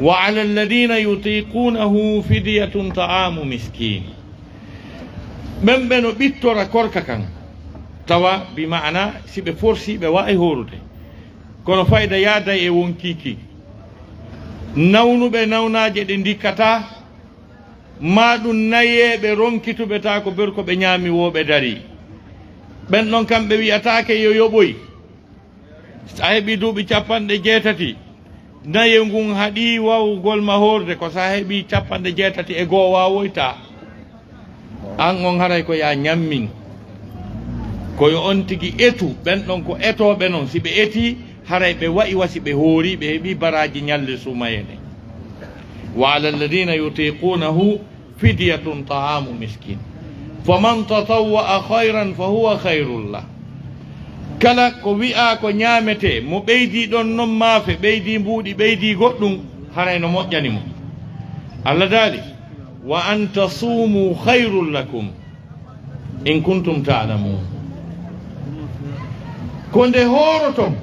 Wa ala alladhina yutiqunahu fidyatun ta'amu miskin." Ɓen ɓe no ɓittora korka kan, tawa bi ma'ana si ɓe forsi ɓe waaway hoorude. Kono fayda yaaday e wonkiiki. Nawnuɓe nawnaaje ɗe ndikkataa, maa ɗum nayeeɓe ronkituɓe taa ko berko ɓe ñaami woo ɓe darii. Ɓen ɗon kamɓe wi'ataake yo yoɓoy. Si a heɓii duuɓi capanɗe jeetati, naye ngun haɗii waawugol ma hoorde, ko si a heɓii capanɗe jeetati e goo waawoytaa. An on haray ko yaa ñammin. Ko yo on tigi etu, ɓen ɗon ko etooɓe non, si ɓe etii, haray ɓe wa'i wa si ɓe hoori, ɓe heɓii baraaji ñalle suumayee ɗen. Wa ala alladhina yutiqunahu fidyatun ta'amu miskin. Faman tatawwa'a khayran fa huwa khayrun lah. Kala ko wi'aa ko ñaametee, mo ɓeydii ɗon non maafe, ɓeydii mbuuɗi, ɓeydii goɗɗum, haray no moƴƴani mo. Allah daali, "Wa an tasumu khayrun lakum in kuntum ta'lamun." Ko nde hooroton,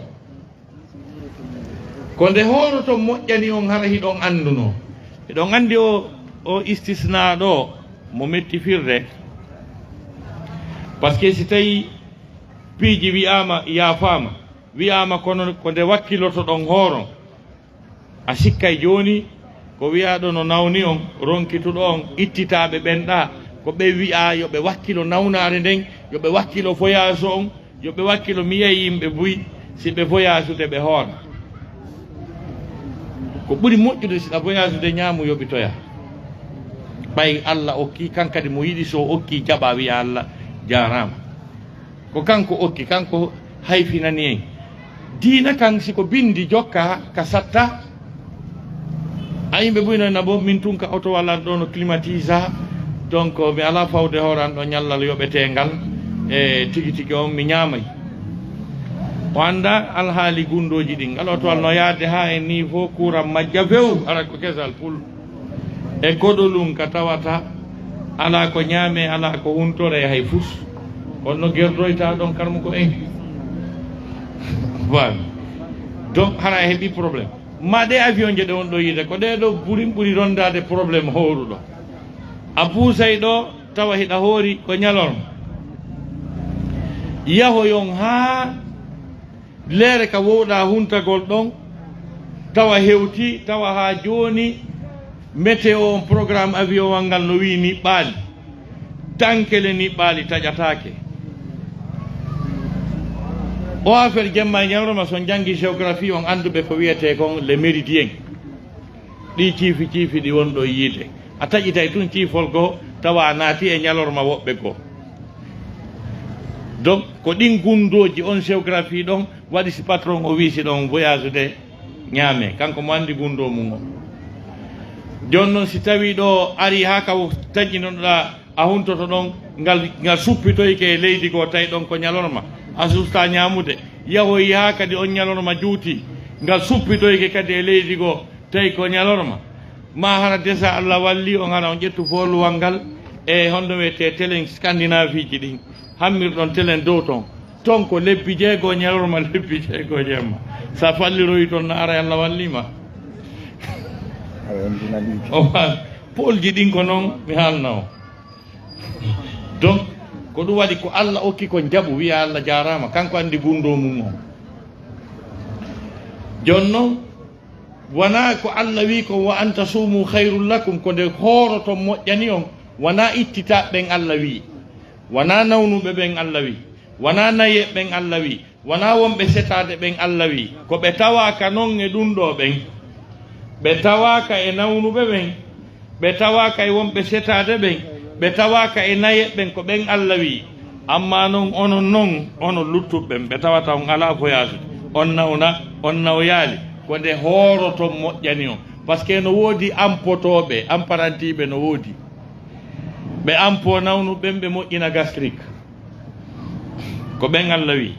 ko nde hooroton moƴƴani on, hara hiɗon anndunoo. Hiɗon anndi o, o istisna ɗo mo metti firde. Parce que si tawi piiji wi'aama yaafaama, wi'aama kono ko nde wakkilotoɗon hooron. A sikkay jooni ko wi'aaɗo no nawni on, ronkituɗo on, ittitaaɓe ɓen ɗaa, ko ɓe wi'aa yo ɓe wakkilo nawnaare nden, yo ɓe wakkilo voyage on, yo ɓe wakkilo. Mi yi'ay yimɓe buy, si ɓe voyage ude ɓe hoora. Ko ɓuri moƴƴude si ɗa voyage ude ñaamu yoɓitoyaa. Ɓay Alla okki, kan kadi mo yiɗi so okki jaɓa wi'a Alla jaaraama. Ko kanko okki, kanko hayfinani en. Diina kan, si ko bindi jokka ka satta, a yimɓe buy noon na bo, min tun ka oto walla ɗo no climatisa, donc mi alaa fawde hoore an ɗo ñallal yoɓeteengal, e tigi tigi on mi ñaamay. O annda alhaali gundooji ɗin. Ngal oto walla no yaade haa e niveau courant majja few, ara ko kesal pul. E koɗolun ka tawata alaa ko ñaamee, alaa ko huntoree hay fus. Kono no gerdoyta ɗon karmuko en. Faami? Donc, hara a heɓi problème. Ma ɗe avion je ɗe on ɗo yiide, ko ɗe ɗo burin ɓuri rondaade problème hooruɗo. A buusay ɗo, tawa hiɗa hoori ko ñalorma. Yahoyon haa leere ka wowɗaa huntagol ɗon, tawa hewti, tawa haa jooni, météo on, programme avion wal ngal no wi'i niɓɓaali. Tankele niɓɓaali taƴataake. O affaire jemma e ñalorma, so on janngi géographie, on annduɓe ko wi'etee kon les méridiens. Ɗi ciifi ciifi ɗi won ɗo yiide. A taƴitay tun ciifol goo, tawa a naati e ñalorma woɓɓe goo. Donc, ko ɗin gundooji, on géographie ɗon, waɗi si patron o wi'i si ɗon voyage de ñaame. Kanko mo anndi gundoo mum on. Jooni non, si tawii ɗo ari haa ka taƴinoɗaa A huntoto ɗon, ngal, ngal suppitoyke e leydi goo, tawi ɗon ko ñalorma. A susta ñaamude. Yahoy haa kadi on ñalorma juuti, ngal suppitoyke kadi e leydi goo, tawi ko ñalorma. Ma hara desa Allah walli on, hara on ƴettu fooluwal ngal e honno wiyetee telen Scandinavie ji ɗin. Hammirɗon telen dow ton. Ton ko lebbi jeego ñalorma, lebbi jeego jemma. Sa falliroyi ton, na ara Allah walli ma. Awa, en dina ɗum. O wa-, Poolji ɗin ko non mi haalna on. Donc, ko ɗum waɗi ko Allah okki kon jaɓu, wiya Allah jaaraama, kanko anndi gunndoo mum on. Jooni non, wonaa ko Allah wi'i kon, "Wa an tasuumu khayrun lakum," ko nde hooroton moƴƴani on, wonaa ittitaaɓe ɓen Allah wi'i, wonaa nawnuɓe ɓen Allah wi'i, wonaa nayeeɓe ɓen Allah wi'i, wonaa wonɓe setaade ɓen Allah wi'i, ko ɓe tawaaka non e ɗum ɗoo ɓen. Ɓe tawaaka e nawnuɓe ɓen, ɓe tawaaka e wonɓe setaade ɓen, ɓe tawaaka e nayeeɓe ɓen, ko ɓen Allah wi'i. Ammaa non, onon non, onon luttuɓe ɓen, ɓe tawata on alaa voyage, on nawna, on nawyaali, ko nde hooroton moƴƴani on. Parce que no woodi ampotooɓe, amparantiiɓe no woodi. Ɓe ampoo nawnuɓe ɓen, ɓe moƴƴina gastrique. Ko ɓen Allah wi'i.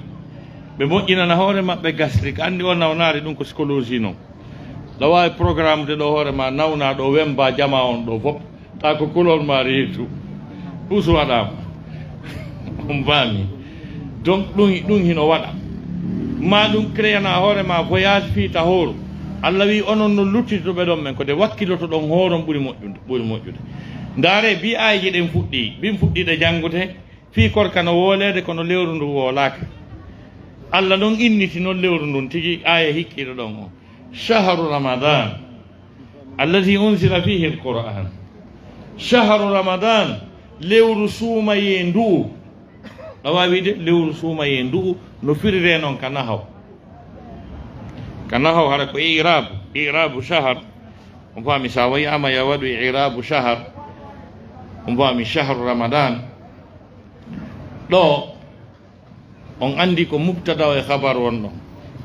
Ɓe moƴƴinana hoore maɓɓe gastrique. Anndi o nawnaare ɗum ko psychologie non. Ɗo waawi programme de ɗo hoore ma nawna ɗo wemba jama on ɗo fof. Ta ko kulol ma reetu. Puus waɗaama. On faami. Donc ɗum, ɗum hino waɗa. Ma ɗum créana hoore ma voyage fii ta hooru. Allah wi'i onon no luttitoɓe ɗon men ko de wakkiloto ɗon hooron ɓuri moƴƴude, ɓuri moƴƴude. Ndaare bi aayeji ɗen fuɗɗi. Bin fuɗɗiɗe janngude. Fii korka no wooleede kono lewru ndu woolaaka. Allah non inniti non lewru ndun tigi, aaya hikkiiɗo ɗon on. Shahru Ramadan, alladhi unzila fihi al-Qur'an. Shahru Ramadan, lewru suumayee ndu'u. Ɗa waawi wi'ude lewru suumayee ndu'u no firire non ka nahaw. Ka nahaw hara ko i'raabu, i'raabu shahar. On faami sa wayi ama ya waɗu i'raabu shahar. On faami shahru Ramadan. Ɗo, on anndi ko mubtada o e khabar won ɗon.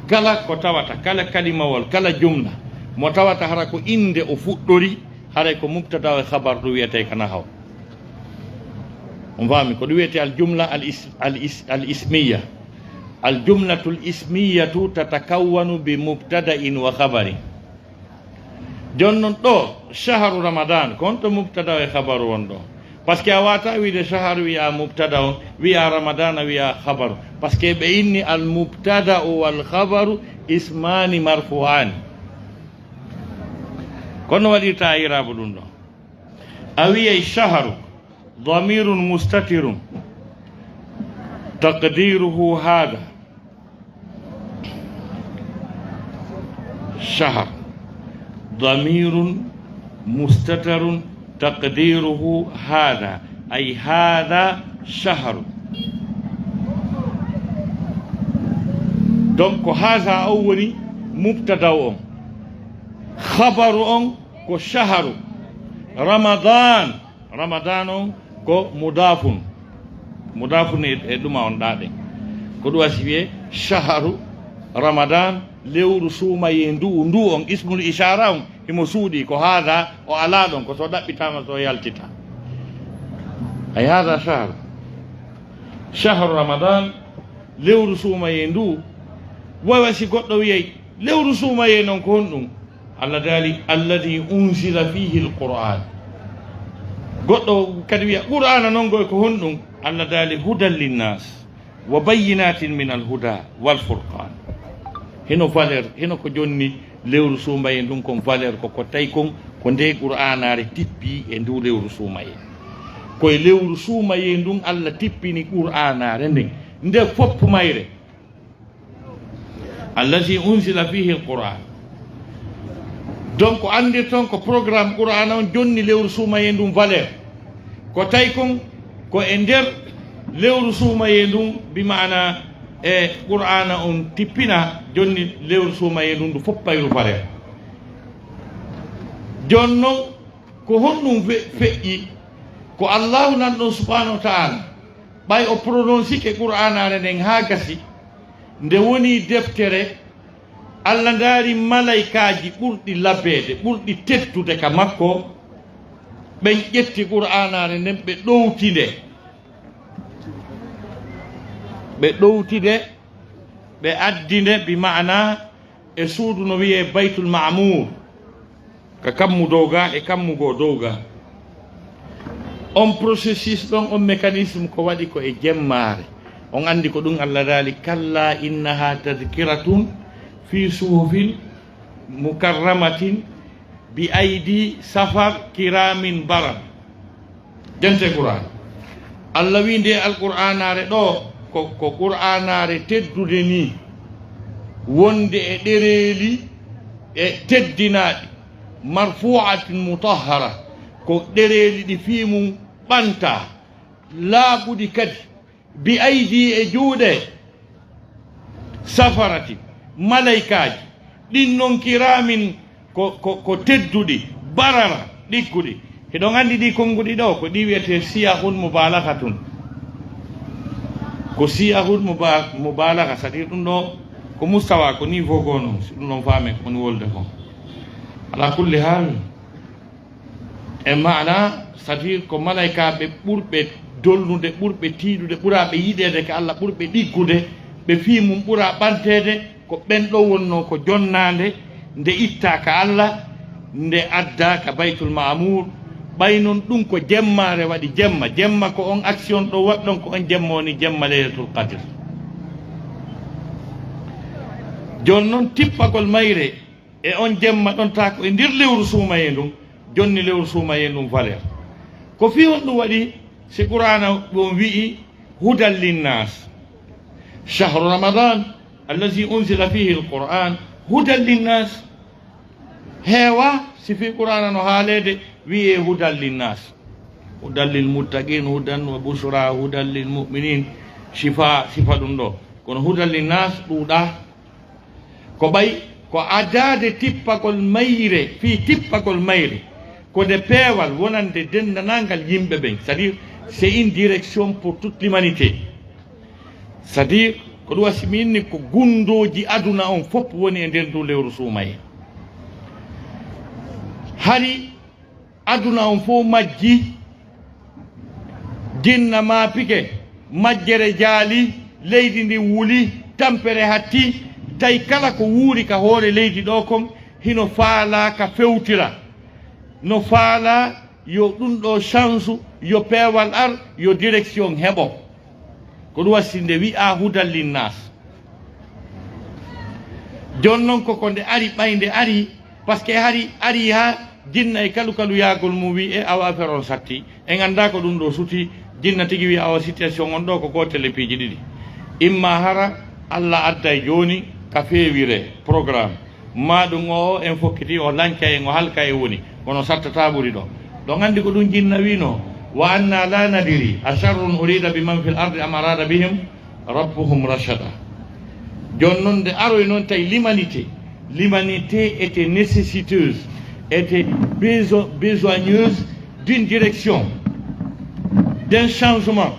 Kala ko tawata, kala kalimawol, kala jumla, mo tawata hara ko innde o fuɗɗori, haray ko mubtada o e khabar ɗum wiyetee ka nahaw. On faami, ko ɗum wiyetee al jumla al is-, al is-, al ismiya. Al jumlatul ismiyatu tatakawwanu bi mubtada'in wa khabarin. Jooni non ɗo, shahru Ramadan, ko honto mubtada e khabaru won ɗo? Parce que a wata wiide shahru wiya mubtada on, wiya Ramadana wiya khabaru. Parce que ɓe inni al mubtada wal khabaru ismani marfu'ani. Kono waɗirta irabu ɗum ɗo. A wiyay shahru. ضمير مستتر تقديره هذا. شهر. ضمير مستتر تقديره هذا، أي هذا شهر. Donc, ko haza on woni mubtada on. Khabaru on ko shahru. Ramadan. Ramadan on ko mudafun. Mudafun e, e ɗuma on ɗaɗen. Ko ɗum wasi wiye shahru Ramadan, lewru suumayee ndu, ndu on ismul ishara on, himo suuɗi, ko haada, o alaa ɗon, ko so ɗaɓɓitama so yaltita. Ay haada shahru. Shahru Ramadan, lewru suumayee ndu. Wawa si goɗɗo wiyay, lewru suumayee non ko honɗum? Allah daali, "Alladhi unzila fihi al-Qur'an." Goɗɗo kadi wiya, "Qur'ana non ngoy ko honɗum?" Allah daali, "Hudan linnas, wa bayyinatin min al-huda wal furqan." Hino valeur, hino ko jonni lewru suumayee ndun kon valeur ko, ko tawi kon ko nde Qur'anaare tippi e ndu lewru suumayee. Ko e lewru suumayee ndun Allah tippini Qur'anaare nden. Nde foppu mayre. Allazi unzila fihi al-Qur'an. Donc, ko anndirton ko programme Qur'ana on jonni lewru suumayee ndun valeur. Ko tawi kon ko e nder lewru suumayee ndun, bi maana e Qur'ana on tippina jonni lewru suumayee ndun ndu foppayru valeur. Jooni non, ko honɗum fe-, feƴƴi? Ko Allahu nan ɗon subhanahu wa ta'ala. Ɓay o prononcike Qur'anaare nden haa gasi, nde woni deftere, Allah ndaari malaykaaji ɓurɗi labeede, ɓurɗi teddude ka makko, Ɓen ƴetti Qur'aanaare nden, ɓe ɗowti nde. Ɓe ɗowti nde, ɓe addi nde, bi ma'ana e suudu no wi'ee Baytul Ma'muur, ka kammu dow ga e kammu goo dow ga. On processus ɗon, on mécanisme ko waɗi ko e jemmaare. On anndi ko ɗum Allah daali, "Kalla innaha tadhkiratun fi suhufin mukarramatin bi aydi safar kiramin baran." Jante Qur'an. Allah wi nde Alqur'aanaare ɗo ko, ko Qur'aanaare teddude ni, wonde e ɗereeli e teddinaaɗi, marfu'atin mutahhara, ko ɗereeli ɗi fii mum ɓanta, laaɓuɗi kadi, bi aydi e juuɗe, safarati, malaykaaji, ɗin non kiramin ko, ko, ko tedduɗi, barara, ɗigguɗi. Hiɗon anndi ɗi konnguɗi ɗo, ko ɗi wi'etee siyahun mubalaghatun. Ko siyahun muba-, mubalagha, c'est-à-dire ɗum ɗo ko mustawa, ko niveau goo non, si ɗum ɗon faamen ko woni wolde kon. Ala kulli hal, e maana, c'est-à-dire ko malaykaaɓe ɓurɓe dolnude, ɓurɓe tiiɗude, ɓuraaɓe yiɗeede ka Allah, ɓurɓe ɗiggude, ɓe fii mum ɓura ɓanteede, ko ɓen ɗo wonnoo ko jonnaande, nde ittaa ka Allah, nde addaa ka Baytul Ma'muur. Ɓay non ɗum ko jemmaare waɗi jemma. Jemma ko on action ɗo waɗɗon, ko on jemma woni jemma Laylatul Qadr. Jooni non tippagol mayre e on jemma ɗon taa ko e nder lewru suumayee ndun, jonni lewru suumayee ndun valeur. Ko fii honɗum waɗi si Qur'aana ɗum wi'i hudan linnaas? Shahru Ramadan allazi unzila fihi al-Qur'an hudan linnaas. Heewa si fii Qur'aana no haaleede wi'ee hudan linnaas. Hudan lil muttaqin, hudan wa bushra, hudan lil mu'minin, shifa, sifa ɗum ɗo. Kono hudan linnaas ɗuuɗaa. Ko ɓay ko adaade tippagol mayre, fii tippagol mayre, ko nde peewal wonande denndaangal yimɓe ɓen, c'est-à-dire c'est une direction pour toute l'humanité. C'est-à-dire ko ɗum wasi mi inni ko gunndooji aduna on fof woni e nder ndu lewru suumayee. Hari aduna on fof majji, jinna maapike, majjere jaali, leydi ndin wuli, tampere hatti, tawi kala ko wuuri ka hoore leydi ɗo kon hino faalaa ka fewtira. No faalaa yo ɗum ɗo chance, yo peewal ar, yo direction heɓo. Ko ɗum wasi nde wi'aa hudan linnaas. Jooni non ko, ko nde ari, ɓay nde ari, parce que hari, ari haa jinna e kalu-kaluyaagol mum wi'i, e awa affaire on satti. En anndaa ko ɗum ɗo suti, jinna tigi wi'a, awa situation on ɗo ko gootel e piiji ɗiɗi. Imma hara Allah adday jooni ka février programme. Maa ɗum o, o en fokkiti, o lanca en, o halka en woni. Kono sattataa ɓuri ɗo. Ɗon anndi ko ɗum jinna wi'no, "Wa anna la nadri, a sharrun urida bi man fil ardi am arada bihim rabbuhum rashada." Jooni non nde aroy non tawi l'humanité, l'humanité était nécessiteuse, était beso-, besoigneuse d'une direction, d'un changement.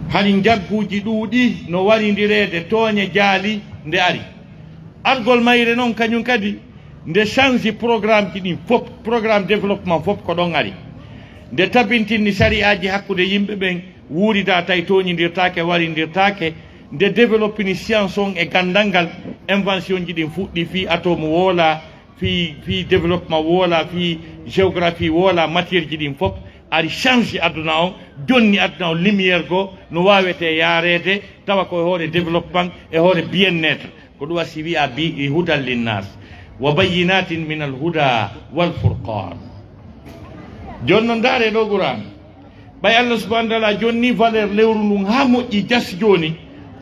Hari njagguuji ɗuuɗi no warindireede, tooñe jaali nde ari. Argol mayre non kañum kadi nde change programme ji ɗin fof, programme développement fof ko ɗon ari. Nde tabintini sari'aaji hakkunde yimɓe ɓen, wuuridaa tawi tooñindirtaake, warindirtaake. Nde développini science on e ganndal ngal, invention ji ɗin fuɗɗi fii atome woola, fii, fii développement woola, fii géographie woola, matière ji ɗin fof ari change aduna on, jonni aduna on lumière goo no waawetee yaareede, tawa ko e hoore développement, e hoore bien-être. Ko ɗum wasi wi'aa bi hudan linnaas wa bayyinatin min al huda wal furqan. Jooni non ndaaree ɗo Qur'an. Ɓay Allah subhanahu wa ta'ala jonni valeur lewru ndun haa moƴƴi jas jooni,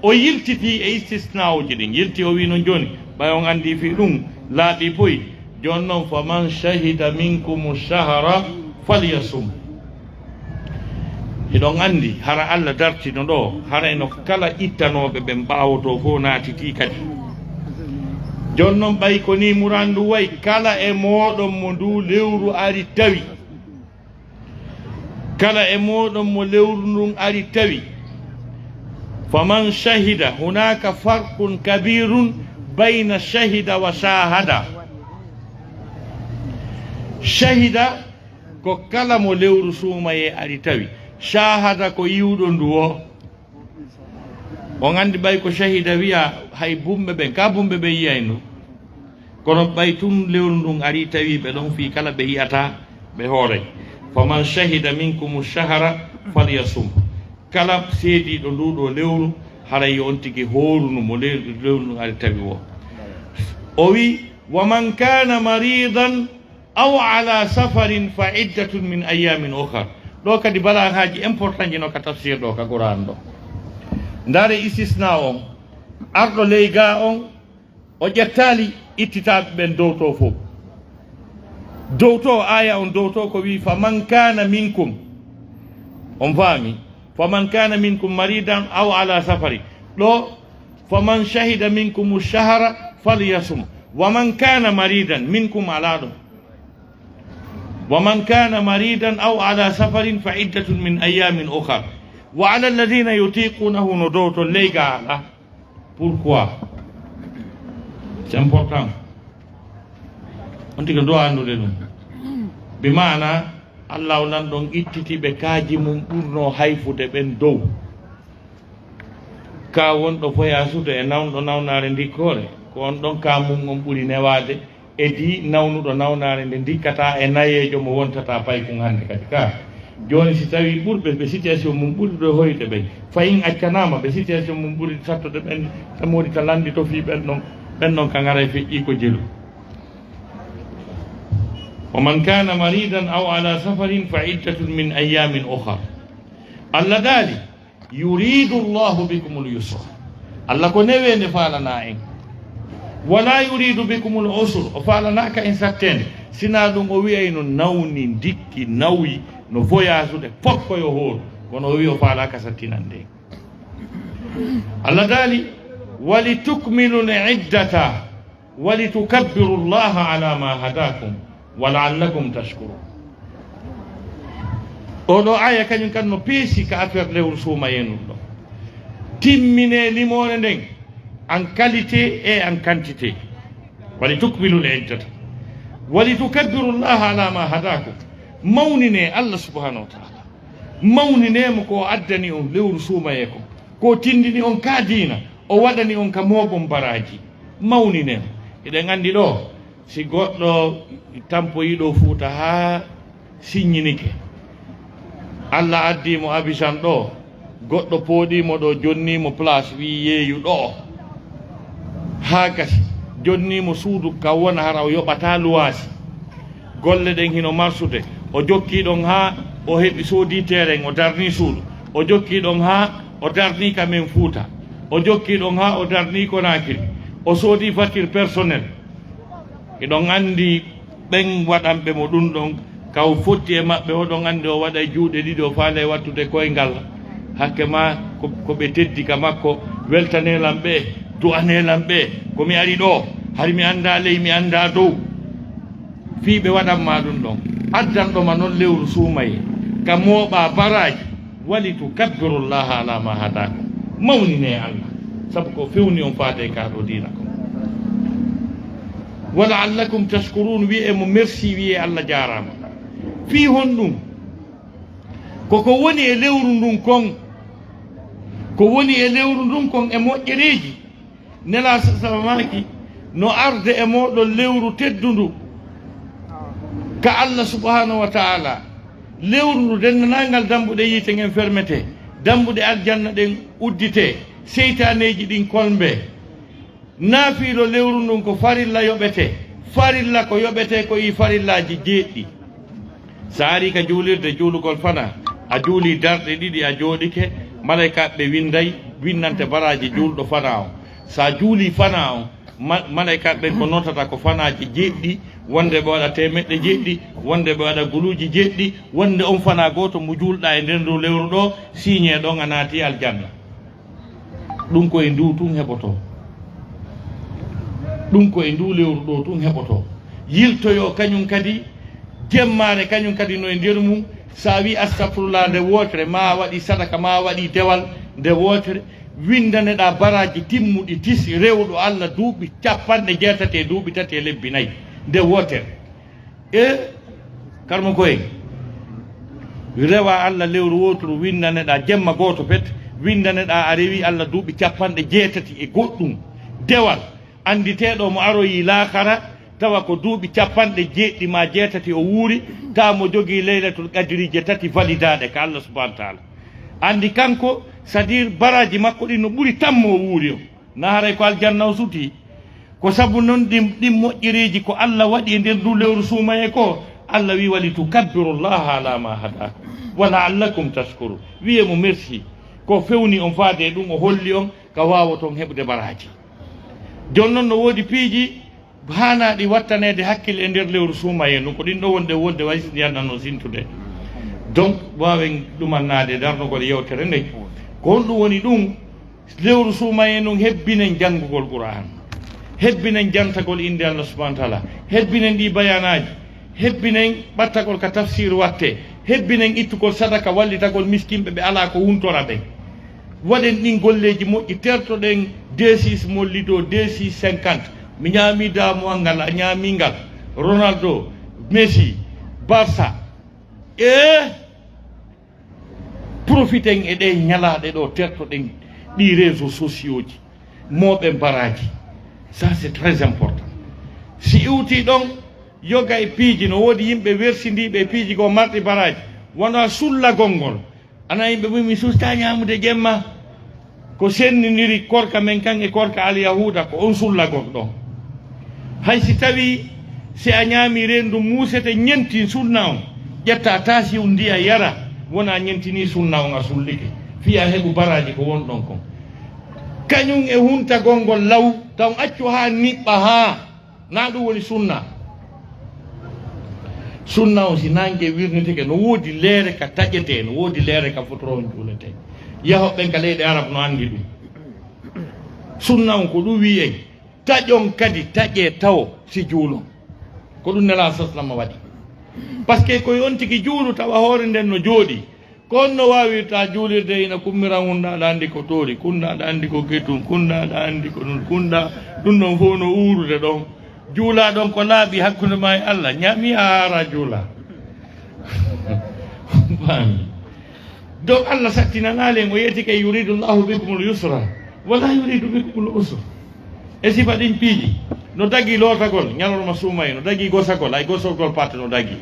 o yiltiti e istisna'uuji ɗin. Yilti o wi'i non jooni, ɓay on anndi fii ɗum laaɓi poy. Jooni non, "Faman shahida minkumu shahra falyasum." Hiɗon anndi, hara Allah dartino ɗo, hara eno kala ittanooɓe ɓen ɓaawo to fof naatitii kadi. Jooni non, ɓay ko nii murandu wayi, kala e mooɗon mo ndu lewru ari tawi, kala e mooɗon mo lewru ndun ari tawi, faman shahida, hunaka farqun kabirun bayna shahida wa shahada. Shahida Ko kala mo lewru suumayee ari tawi, shahada ko iwɗo ndu o. On anndi ɓay ko shahida wiya hay bumɓe ɓen, ka bumɓe ɓen yiyay ndu. Kono ɓay tun lewru ndun ari tawi ɓe ɗon fii kala ɓe yi'ata ɓe hooray. Faman shahida minkumu shahra falyasum. Kala seediiɗo ndu ɗo lewru, haray yo on tigi hoorunu mo le-, lewru ndun ari tawi o. O wi, "Wa man kana maridan aw ala safarin fa iddatun min ayyamin ukhar." Ɗo kadi balaagaaji important ji no ka tafsir ɗo ka Qur'an ɗo. Ndaare istisna on, arɗo ley gaa on, o ƴettaali ittitaaɓe ɓen dowto fof. Dowto, aya on dowto ko wi, "Fa man kana minkum." On faami? "Fa man kana minkum maridan aw ala safari." Ɗo, "Fa man shahida minkumu shahra falyasum." "Wa man kana maridan minkum" ala ɗo. "Wa man kana maridan aw ala safarin fa iddatun min ayyamin ukhar. Wa ala alladhina yutiqunahu" no dowto ley gaa ala. Pourquoi? C'est important. On tigi ɗo anndude ɗum. Bi maana, Allah o nan ɗon ittiti ɓe kaaji mum ɓurno hayfude ɓen dow. Ka wonɗo foyasude e nawnuɗo nawnaare ndikkoore, ko on ɗon ka mum on ɓuri newaade, e di nawnuɗo nawnaare nde ndikkata e nayeejo mo wontata paykun hannde kadi ka. Jooni si tawi ɓurɓe ɓe situation mum ɓuri ɗo hoyde ɓen, fayin accanaama ɓe situation mum ɓuri sattude ɓen, tamoori ta lanndi to fii ɓen ɗon, ɓen ɗon ka ngaray feƴƴi ko jelu. "Wa man kana maridan aw ala safarin fa iddatun min ayyamin ukhar." Allah daali, "Yuridu Allahu bikumul yusra." Allah ko neweende faalana en. "Wala yuridu bikumul usra." O faalanaaka en satteende. Sinaa ɗum o wi'ayno nawni, ndikki, nawi, no foyasude, fof ko yo hooru. Kono o wi'i o faalaaka sattinande en. Allah daali, "Walitukmilul iddata." "Walitukabbiru Allaha ala ma hadakum, wa la'allakum tashkurun." Oɗo aya kañum kan no peesi ka affaire lewru suumayee nun ɗo. Timmine limoore nden, en qualité et en quantité. "Walitukmilul iddata. Walitukabbiru Allaha ala ma hadakum." Mawnine Allah subhanahu wa ta'ala. Mawnine mo ko o addani on lewru suumayee ko. Ko tindini on ka diina, o waɗani on ka mooɓon baraaji. Mawnine mo. Eɗen anndi ɗo, si goɗɗo tampoyi ɗo Fuuta haa siññinike, Allah addi mo Abisan ɗo, goɗɗo pooɗi mo ɗo, jonni mo place, wi yeeyu ɗo. Haa gasi, jonni mo suudu ka wona hara o yoɓata luwaasi. Golle ɗen hino marsude. O jokki ɗon haa o heɓi, soodi terrain, o darni suudu. O jokki ɗon haa o darni ka men Fuuta. O jokki ɗon haa o darni Konakiri. O soodi voiture personnel. Hiɗon anndi ɓen waɗanɓe mo ɗum ɗon, ka o fotti e maɓɓe, oɗon anndi o waɗay juuɗe ɗiɗi, o faalay wattude koyngal. Hakke ma ko, ko ɓe teddi ka makko, weltanee lan ɓe, du'anee lan ɓe, ko mi ari ɗo, hari mi anndaa ley, mi anndaa dow. Fii ɓe waɗan ma ɗum ɗon. Addanɗo ma non lewru suumayee, ka mooɓa baraaji, "Walitukabbiru Allaha ala ma hadakum." Mawninee Allah, sabu ko fewni on faade ka ɗo diina ko. "Wa la'allakum tashkurun", wi'ee mo merci, wi'ee Allah jaaraama. Fii honɗum? Ko ko woni e lewru ndun kon, ko woni e lewru ndun kon e moƴƴereeji. Nelaaɗo sallallahu alaihi wasallam maaki, no arde e mooɗon lewru teddundu ka Allah subhanahu wa ta'ala. Lewru ndu denndaangal dambuɗe yiite ngen fermete, dambuɗe aljanna ɗen uddite, seytaaneeji ɗin kolmbe. Naafiilo lewru ndun ko farilla yoɓete. Farilla ko yoɓete ko e farillaaji jeeɗiɗi. Sa ari ka juulirde, juulugol fana, a juuli darɗe ɗiɗi, a jooɗike, malaykaaɓe ɓe winday, winnante baraaji juulɗo fana on. Sa juuli fana on, ma-, malaykaaɓe ɓen ko notata ko fanaaji jeeɗiɗi, wonde ɓe waɗa teemeɗɗe jeeɗiɗi, wonde ɓe waɗa guluuji jeeɗiɗi, wonde on fana gooto mo juulɗa e nder ndu lewru ɗo, siiñee ɗon a naati aljanna. Ɗum ko e ndu tun heɓotoo. Ɗum ko e ndu lewru ɗo tun heɓotoo. Yiltoyoo kañum kadi, jemmaare kañum kadi no e nder mum. Sa wi astafurullah nde wootere, ma a waɗi sadaka, ma a waɗi dewal nde wootere, windaneɗaa baraaji timmuɗi tis, rewɗo Allah duuɓi capanɗe jeetati e duuɓi tati e lebbi nayi nde wootere. E karmo koye, Rewa Allah lewru wooturu, winndaneɗaa jemma gooto pet, winndaneɗaa a rewi Allah duuɓi capanɗe jeetati e goɗɗum. Dewal, annditeeɗo mo aroyi laakara, tawa ko duuɓi capanɗe jeeɗiɗi maa jeetati o wuuri, tawa mo jogii Laylatul Qadriije tati validaaɗe ka Allah subhaanahu wa taala. Anndi kanko, c'est-à-dire baraaji makko ɗin no ɓuri tammo o wuuri on. Na haray ko aljanna o sutii? Ko sabu non ɗin, ɗin moƴƴereeji ko Allah waɗi e nder nduu lewru suumayee ko, Allah wi: "Wali tukabbiru Llaha ala ma hadakum, wa la'allakum tashkurun." Wiyee mo merci. Ko fewni on faade e ɗum, o holli on ka waawoton heɓude baraaji. Jooni non no woodi piiji haanaaɗi wattaneede hakkille e nder lewru suumayee ndun, ko ɗin ɗoo wonde wonde way si yannano sintude. Donc, waawen ɗumannaade darnugol yewtere nden. Ko honɗum woni ɗum? Lewru suumayee ndun, hebbinen janngugol Qur'aan, hebbinen jantagol innde Allah subhaanahu wa taala, hebbinen ɗii bayaanaaji, hebbinen ɓattagol ka tafsir wattee, hebbinen ittugol sadaka, wallitagol miskinɓe ɓe alaa ko huntora ɓen. Waɗen ɗin golleeji moƴƴi, tertoɗen D six Mollido, D six cinquante. Mi ñaamii damuwal ngal, a ñaamii ngal. Ronaldo, Messi, Barça. E profiten e ɗee ñalaaɗe ɗoo, tertoɗen ɗii réseaux sociaux ji, mooɓen baraaji. Ça, c'est très important. Si iwtii ɗon, yoga e piiji, no woodi yimɓe wersindiiɓe e piiji goo marɗi baraaji, wano a sullagol ngol. Ana yimɓe mum mi susta ñaamude jemma. Ko sennindiri korka men kan e korka Alyahuuda, ko on sullagol ɗon. Hay si tawii si a ñaami reendu muusete ñentin sunna on, ƴetta taasiw ndiya yara, wona ñentinii sunna on a sullike, fii a heɓu baraaji ko won ɗon kon. Kañum e huntagol ngol law, taw accu haa niɓɓa haa. Na ɗum woni sunna. Sunna on, si naange wirnitike, no woodi leere ka taƴetee, no woodi leere ka fotoro on juuletee. Yahoɓe ɓen ka leyɗe Arab no anndi ɗum. Sunna on ko ɗum wi'i en, taƴon kadi, taƴee tawo si juulon. Ko ɗum Nelaaɗo sallallahu alaihi wasallam waɗi. Parce que ko on tigi juulu tawa hoore nden no jooɗi. Ko on no waawirta juulirde ina kummira, kun na aɗa anndi ko toori, kun na aɗa anndi ko getum, kun na aɗa anndi ko ɗum, kun na ɗum ɗon fof no uurude ɗon. Juula ɗon ko laaɓi hakkunde ma e Allah, ñaami a haara juula. Paami. Donc Allah sattinanaali en, o yeeti kay: "Yuridu Allahu bikumul yusra, wala yuridu bikumul usra." E sifa ɗin piiji, no dagi lootagol ñalorma suumayee, no dagi gosagol, hay gosagol parte no dagi.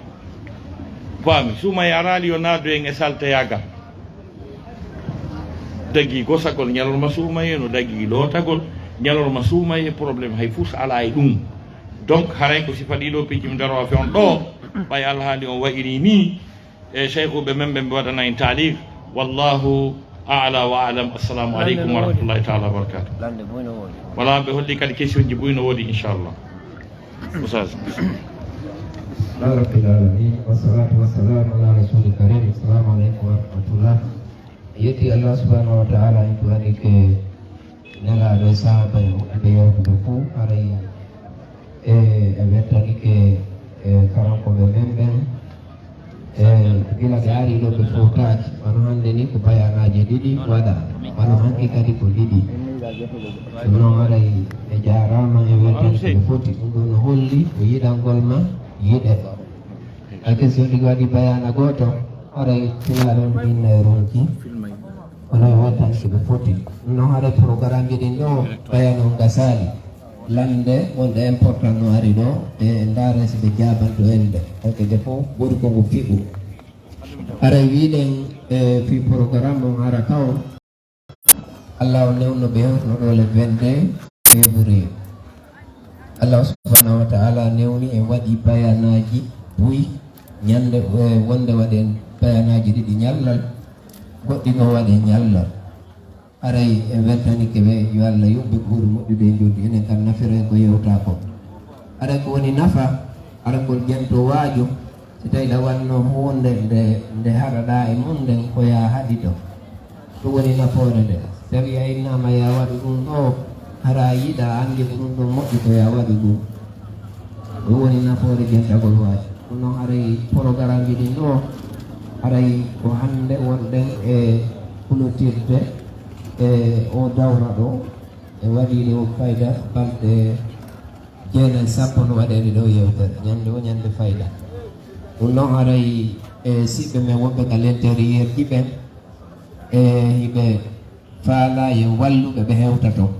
Paami, suumayee araali yo naadu en e salteyaagal. Dagi gosagol ñalorma suumayee, no dagi lootagol ñalorma suumayee, problème hay fus alaa e ɗum. Donc, haray ko sifa ɗiɗo piiji mi daroo fewn ɗoo, ɓay alhaali on wa'irii nii, e cheikhuɓe men ɓe, ɓe waɗana en taaliq. Wallahu a'la wa a'lam. Assalamu aleykum wa rahmatullahi taala wa barakatuh. Wala ɓe holli kadi question ji buy no woodi, inchallah. Oustaz. Alhamdulillah rabbil alamin, wassalatu wassalamu ala rasulil karim. Assalamu aleykum wa rahmatullah. Yetti Allah subhanahu wa ta'ala, en duwani ke Nelaaɗo e sahaaba e woɗɓe yewtude fuu, haray e, e weltanike e karankooɓe men ɓen. E gila ɓe ari ɗo ɓe fowtaaki, wano hannde ni ko bayaanaaji ɗiɗi waɗa, wano hanki kadi ko ɗiɗi. Ɗum noon haray ɓe jaaraama e weltanike ɓe foti. Ɗum ɗo no holli ko yiɗangol ma yiɗe. Hay so ɗi waɗi bayaana gooto, haray sinaa ɗon ɗin e ronki. Kono e weltanike ɓe foti. Ɗum noon haray programmeji ɗin ɗo bayaana on gasaali. Lande wonde important no ari ɗo, e ndaare si ɓe jaabanto en ɓe. Parce que fof ɓuri ko ngu fiɓu. Haray wiɗen e fii programme on hara ka on. Allah o newno ɓe no ɗo le vingt-deux février. Allah subhanahu wa ta'ala newni en waɗi bayanaaji buy ñande, e, wonde waɗen bayanaaji ɗiɗi ñallal, goɗɗi no waɗe ñallal. Haray en weltanike ɓe, yo Allah yoɓ ɓe ko ɓuri moƴƴude e njoɓdi, enen kam nafira en ko yewta ko. Haray ko woni nafa, hara ngol ƴento waajo, si tawi ɗa wanno huunde nde, nde haɗaɗa e mum nden, ko ya haɗi ɗo. Ɗum woni nafoore nde. Si tawi a innama ya waɗu ɗum ɗo, hara a yiɗa, a anndi ko ɗum ɗon moƴƴi, ko ya waɗu ɗum. Ɗum woni nafoore jentagol waajo. Ɗum noon haray programmeji ɗin ɗo, haray ko hannde wonɗen e hulotirde e o dawra ɗo, e waɗiinde o fayda balɗe jeenayi, sappo no waɗeede ɗo yewtere. Ñande o ñande fayda. Ɗum noon haray E siɓɓe men wonɓe ka l'intérieur ji ɓen, e hiɓe faala yo walluɓe ɓe hewta ton.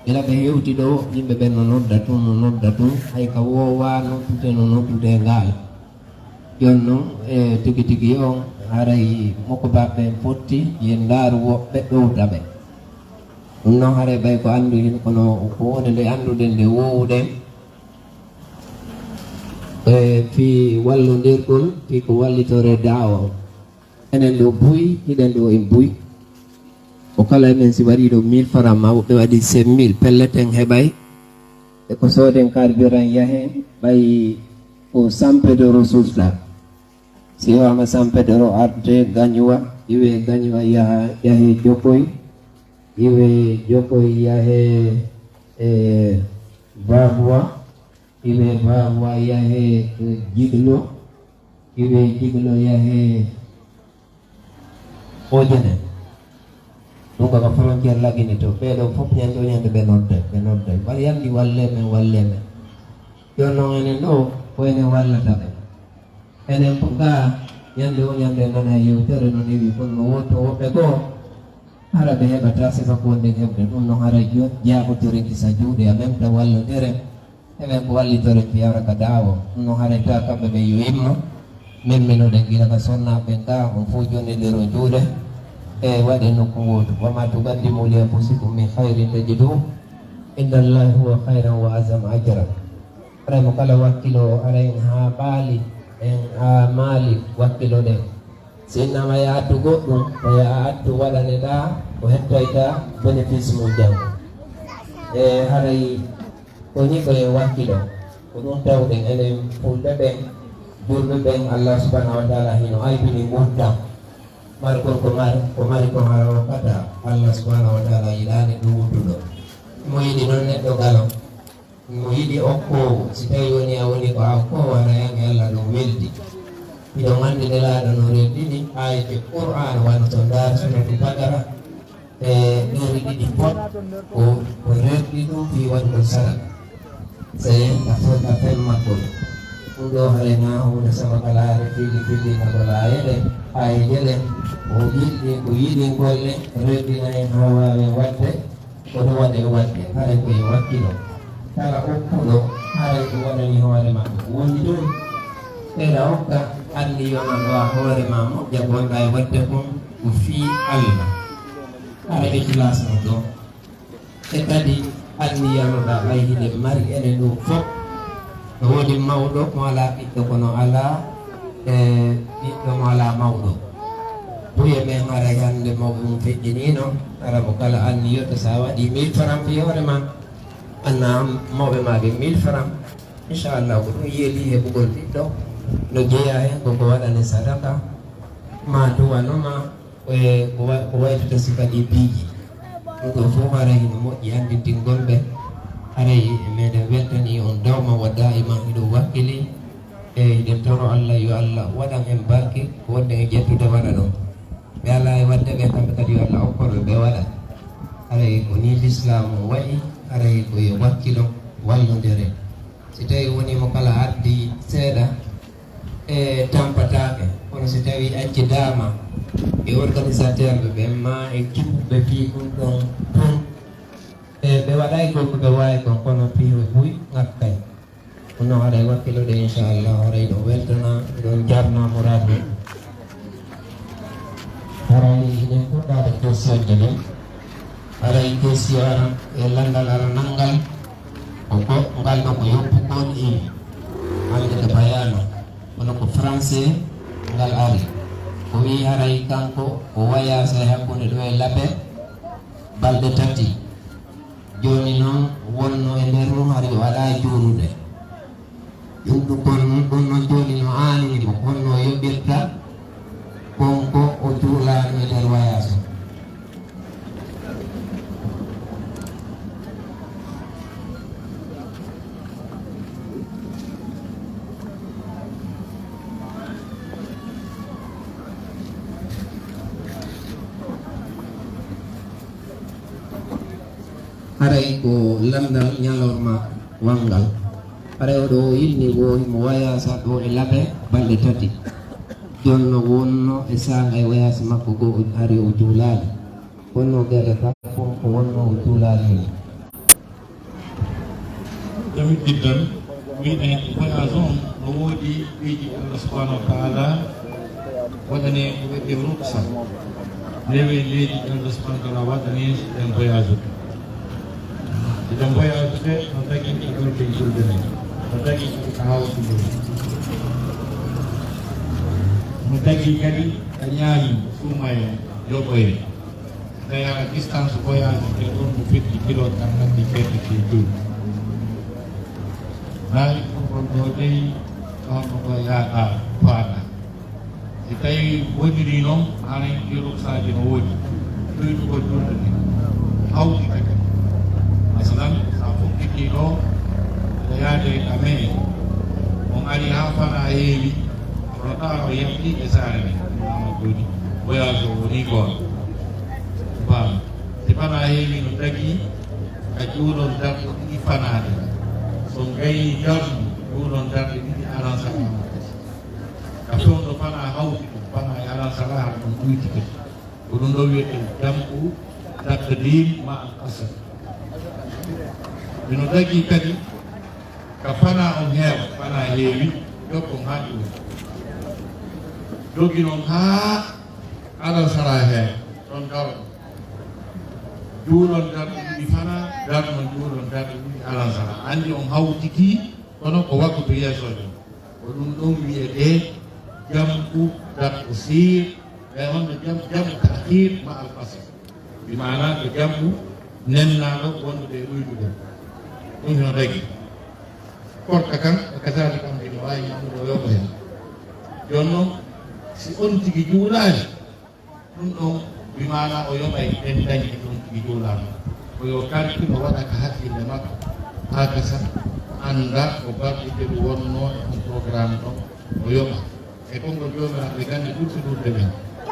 Ila ɓe hewti ɗo, yimɓe ɓen no nodda tun, no nodda tun, hay ka woowa noddude, no noddude ngaal. Jon non, e tigi tigi on, haray mokobaaɓe ɓen fotti, yo ndaaru woɓɓe ɗowta ɓe. Ɗum non haray ɓay ko anndu hin, kono ko wonde nde annduɗen, nde woowuɗen, e fii wallondirgol, fii ko wallitore daawa on. Enen ɗo buy, hiɗen ɗo en buy. O kala e men si waɗi ɗo mille francs, ma woɓɓe waɗi cinq mille, pellet en heɓay. E ko sooden carburant yahen, ɓay ko San Pedro Sula. Si o ama San Pedro arde Gañuwa, iwe Gañuwa yaha, yahe Jokoy, iwe Jokoy yahe, e, Babwa, iwe Babwa yahe, e, Jiglo, iwe Jiglo yahe Ojene. Ɗum ko ka frontière Lagine to. Ɓee ɗoo fof ñande o ñande ɓe nodde, ɓe nodde. Mbaɗa yandi walle men, walle men. Jooni noon enen ɗoo, ko enen wallata ɓe. Enen ko gaa, ñande o ñande nana yewtere no newi, kono no wonto woɓɓe goo, hara ɓe heɓata sifa ko wonde heɓde. Ɗum noon hara jooni jaabotoren kisa juuɗe, en même temps wallondire. Eɓen ko wallitore fiyawra ka daawo. Ɗum noon haray ta kamɓe ɓe yo imma. Men minoɗen gila ka sonnaaɓe ɓen ka, on fof jonnindiro juuɗe. E waɗe nokku wootu. Wa ma tuqaddimu li anfusikum min khairin tajiduhu inda Allahi huwa khairan wa azama ajra. Haray mo kala wakkilo, haray en haa ɓaali, en haa maali wakkilo ɗen. Si innama ya addu goɗɗum, ko ya addu waɗane ɗa, ko hettoyta bénéfice mum janngo. E haray ko ni ko e wakkilo. Ko ɗum tawɗen enen fulɓe ɓen, julɓe ɓen, Allah subhanahu wa taala hino aybini ngurdam. Margol ko mari, ko mari ko hara hokkata, Allah subhanahu wa taala yiɗaani ɗum wudduɗo. Mo yiɗi noon neɗɗo galo. Mo yiɗi okkoowo, si tawi woni a woni ko a okkoowo, hara yami Allah ɗum weldi. Miɗo anndi Nelaaɗo no rerɗini aayete Qur'aana, wano to ndaar Suratul Baqara, e ɗeeri ɗiɗi fof ko, ko rerɗi ɗum fii waɗugol sadaka. Sey a fe-, a femma gol. Ɗum ɗoo haray na huunde sama kalaare fili fili na ko laayele, aayeje ɗen, ko yiɗi, ko yiɗi golle, rerɗina en haa waawen waɗde. Kono waɗe waɗde, haray ko e wakkilo. Kala okkuɗo, haray ko waɗani hoore makko ko woni ɗum. Ɓeyda okka anniya ma ɗo a hoore ma moƴƴa, ko wonɗa e waɗde kon ko fii Allah. Haray ikhlas mo ɗo. E kadi anniya mo ɗa ɓay hiɗen mari enen ɗum fof. No woodi mawɗo mo alaa ɓiɗɗo, kono alaa, e, ɓiɗɗo mo alaa mawɗo. Buye men haray hannde mawɓe mum feƴƴiniino, hara mo kala anniyoto sa waɗi mille francs fii hoore ma, anna mawɓe ma ɓe mille francs. Inchallah, ko ɗum yeeli heɓugol ɓiɗɗo, no jeyaa heen ko ko waɗane sadaka, ma duwano ma, e ko wa-, ko waytata si kadi piiji. Ɗum ɗo fof haray hino moƴƴi anndintingol ɓe. Haray meɗen weltani on dawma wa daa'iman hiɗo wakkili. E hiɗen toro Allah yo Allah waɗan en barke ko wonde e ƴettude waɗa ɗon. Ɓe alaa e waɗde ɓe kamɓe kadi yo Allah okkor ɓe ɓe waɗa. Haray ko ni Lislaamu waɗi, haray ko yo wakkilo wallondire. Si tawi woni mo kala addi seeɗa, e tampataake, kono si tawi accidaama e organisateur ɓe ɓen ma e kimɓe fii ɗum ɗon tun, e ɓe waɗay ko ko ɓe waawi kon, kono piiwe buy ŋakkay. Ɗum noon haray wakkiloɗe inchallah, haray ɗo weltana, ɗon jarna muraadu. Haray hinen fuɗɗaade question ji ɗin. Haray question ara e lanndal ara nanngal. Ko ko ngal ɗo ko yoppugol e hannde ko bayaano. Kono ko français ngal ari. O wi'i haray kanko o wayaasa e hakkunde ɗo e Labe balɗe tati. Jooni noon wonno e nder mum hari o alaa e juurude. Ɗum ɗum kon ɗum noon jooni no aanini mo, honno o yoɓirta kon ko o juulaano e nder wayaaso. Haray ko lanndal ñalorma wanngal. Haray oɗo o inni wo himo waya saɗo e Labe balɗe tati. Jonno wonno e saanga e wayaasi makko goo, o ari o juulaali. Wonno gere sappo ko wonno o juulaali. Tamit diddal, wiɗen voyage on no woodi piiji Allah subhanahu wa ta'ala waɗani ko wi'etee ruksa. Ndewe leydi Allah subhanahu wa ta'ala waɗani en voyage. Idan voyage ɓe no dagi ka ɗowde julde men, no dagi ka hawtude. No dagi kadi ka ñaami, suumaye, yoɓoye. Tawi a distance voyage ɓe ɗon no firti kilo tan natti ceeɗɗe kilo. Nawi ɗum ɗo dey ɗon no ɗo yaaɗa faada. Si tawi woniri noon, haray ɗi ruksaaji no woodi. Ɗuyɗugol julde ɗe hawti kadi. Masalan, sa fuɗɗiti ɗo, aɗa yaade ka mee, on ari haa fana heewi, kono tawa o yalti e saare nde. Ama joni, voyage o woni goon. Bam. Si fana heewi no dagi, ka juulon darɗe ɗiɗi fanaade. So gayni darnu, juulon darɗe ɗiɗi aran sama. Ka fewndo fana hawti ɗum, fana e aran salaha ɗum ɗuyti kadi. Ko ɗum ɗo wiyetee jam'u taqdim ma al qasr. Mino dagi kadi ka fana on heewa, fana heewi, jokkon haa ɗum. Jogi non haa aran salaha heewa, ɗon daro. Juulon darɗe ɗiɗi fana, darnon juulon darɗe ɗiɗi aran salaha. Anndi on hawtiki, kono ko wakkutu yeesoojo. Ko ɗum ɗon wiyetee jam'u taqsir, e honno jam-, jam'u ta'khir ma al qasr. Bi maana ko jam'u nennaaɗo wondude e ɗuyɗugol. Ɗum hino dagi. Korka kan, e kazaalika on ino waawi ñaamude o yoɓa hen. Jooni noon, si on tigi juulaali, ɗum ɗon, bi maana o yoɓay ɗen dañɗe ɗon tigi juulaama. Ko yo kalkilo waɗa ka hakkille makko, haa gasa annda ko barɗi kadi wonnoo e on programme ɗon, o yoɓa. E konngol Joomiraaɗo, ɓe gandi ɓurti ɗuuɗude ɓen.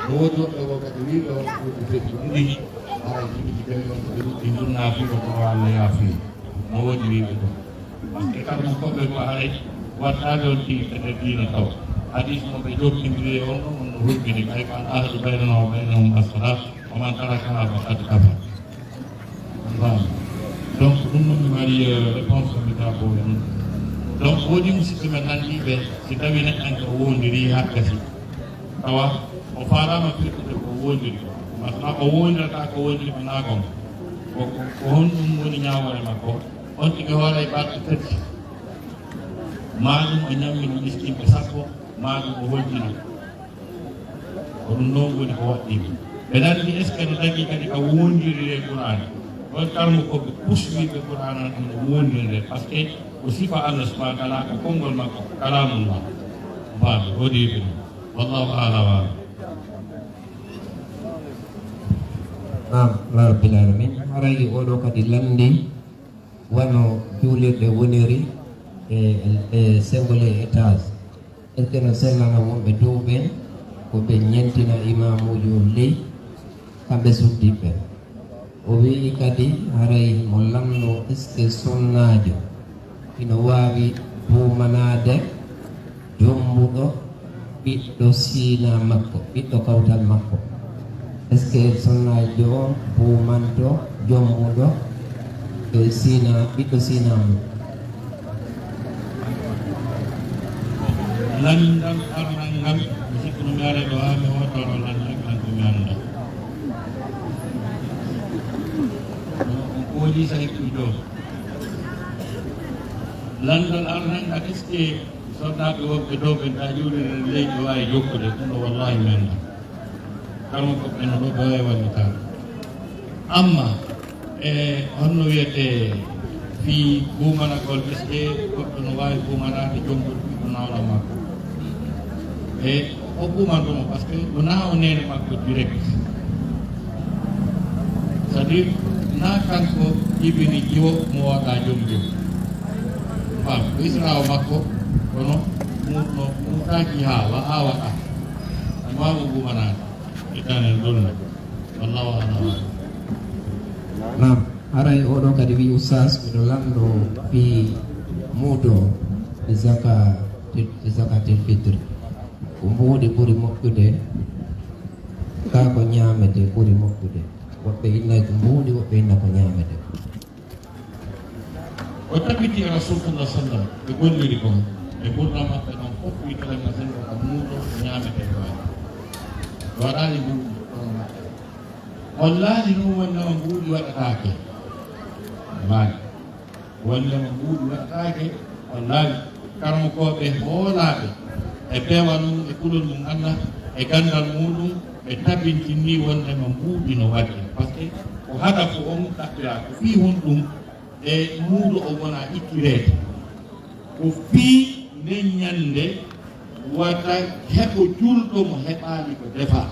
No woodi woɓɓe goo kadi wiiɓe on ɓurti fedde ɗiɗi, haray tigi tigi jami on ko ɓe ɗuɗɗi ɗum naafiino, kono Allah yaafii. No woodi wiiɓe ɗum. Par ce que karmokooɓe ko haray wattaade on tigi kadi e diina taw. Hadiis mo ɓe jokkindiri e on ɗon, on no hulɓini, kay ko al ahdu baynanaa wa baynahum as-salaa, wa man tarakahaa faqad kafar. Bam. Donc, ɗum noon mi mari, euh, réponse o mi taabo e mum. Donc, woodi musidɓe men nanndi ɓe, si tawi neɗɗanke o wondiri haa gasi, tawa o faalaama firtude ko wondiri ko. Masala o wondirata ko wondiri ko naa gom. Ko, ko, ko honɗum woni ñaawoore makko? On tigi hoore e balɗe tati. Maa ɗum o ñammino miskinɓe sappo, maa ɗum o holtino. Ko ɗum noon woni ko waɗɗii. Ɓe nanndi, est-ce que no dagi kadi ka wondirde e Qur'an? On karmokooɓe puswiiɓe Qur'an on no wondirde, par ce que ko sifa Allah subhanahu wa ta'ala, ko konngol makko, kalamullah. Baaɓe, o diiɓe ɗum. Wallahu a'lam. Naam, ya rabbil alamin. Haray oɗo kadi lanndi wano juulirɗe woniri e, e sengole étage. Est-ce que no sellana wonɓe dow ɓen ko ɓe ñentina imaamuujo ley kamɓe suddiiɓe? O wi'i kadi haray mo lanndo, est-ce que sonnaajo ino waawi buumanaade jombuɗo ɓiɗɗo siina makko, ɓiɗɗo kawtal makko? Est-ce que sonnaajo on buumanto jombuɗo e siina, ɓiɗɗo siina mum? Lanndal arnal ngal, mi sikku no mi ara ɗo haa mi hootoro lanndal ngal ko mi annda. On kooli sa hikku ɗo. Lanndal arnal ngal, est-ce que sonnaaɓe wonɓe dow ɓen, ta juulirde leydi, waawi jokkude? Ɗum ɗo wallahi mi annda. Kala ko ɓen ɗo ɓe waawi wallitaade. Amma, e honno wiyetee fii buumanagol, est-ce que goɗɗo no waawi buumanaade jombuɗo ɓiɗɗo nawla makko? E o buumanto mo, par ce que wonaa o neene makko direct. C'est-à-dire, naa kanko jibini jiwo mo waɗa joom joom. Fam, ko israo makko, kono muutno, muutaaki haa wa-, haa waɗa. Mo waawi buumanaade. Itane ɗon. Wallahu a'lam. Naam, haray oɗo kadi wi, Oustaz, miɗo lanndo fii muudo e zaka, e zakatil fitri. Ko mbuuɗi ɓuri moƴƴude, kaa ko ñaametee ɓuri moƴƴude. Woɓɓe innay ko mbuuɗi, woɓɓe inna ko ñaametee. O tabiti e Rasul sallallahu alaihi wasallam ɓe golliri kon, ɓe gurdam maɓɓe ɗon fof wi kala ma sengo ka muudo ko ñaametee ko waɗi. Ɓe waɗaali mbuuɗi kono maɓɓe. On laali ɗum wonnama mbuuɗi waɗataake. Maani. Wonnama mbuuɗi waɗataake, on laali. Karamokooɓe hoolaaɓe e peewal mum e kulol mum Allah e ganndal muuɗum, ɓe tabintinni wonnama mbuuɗi no waɗi. Parce que ko hadafu on ɗaɓɓiraa ko fii honɗum e muudo o wona ittireede. Ko fii nden ñannde wata heɓo julɗo mo heɓaali ko defaa.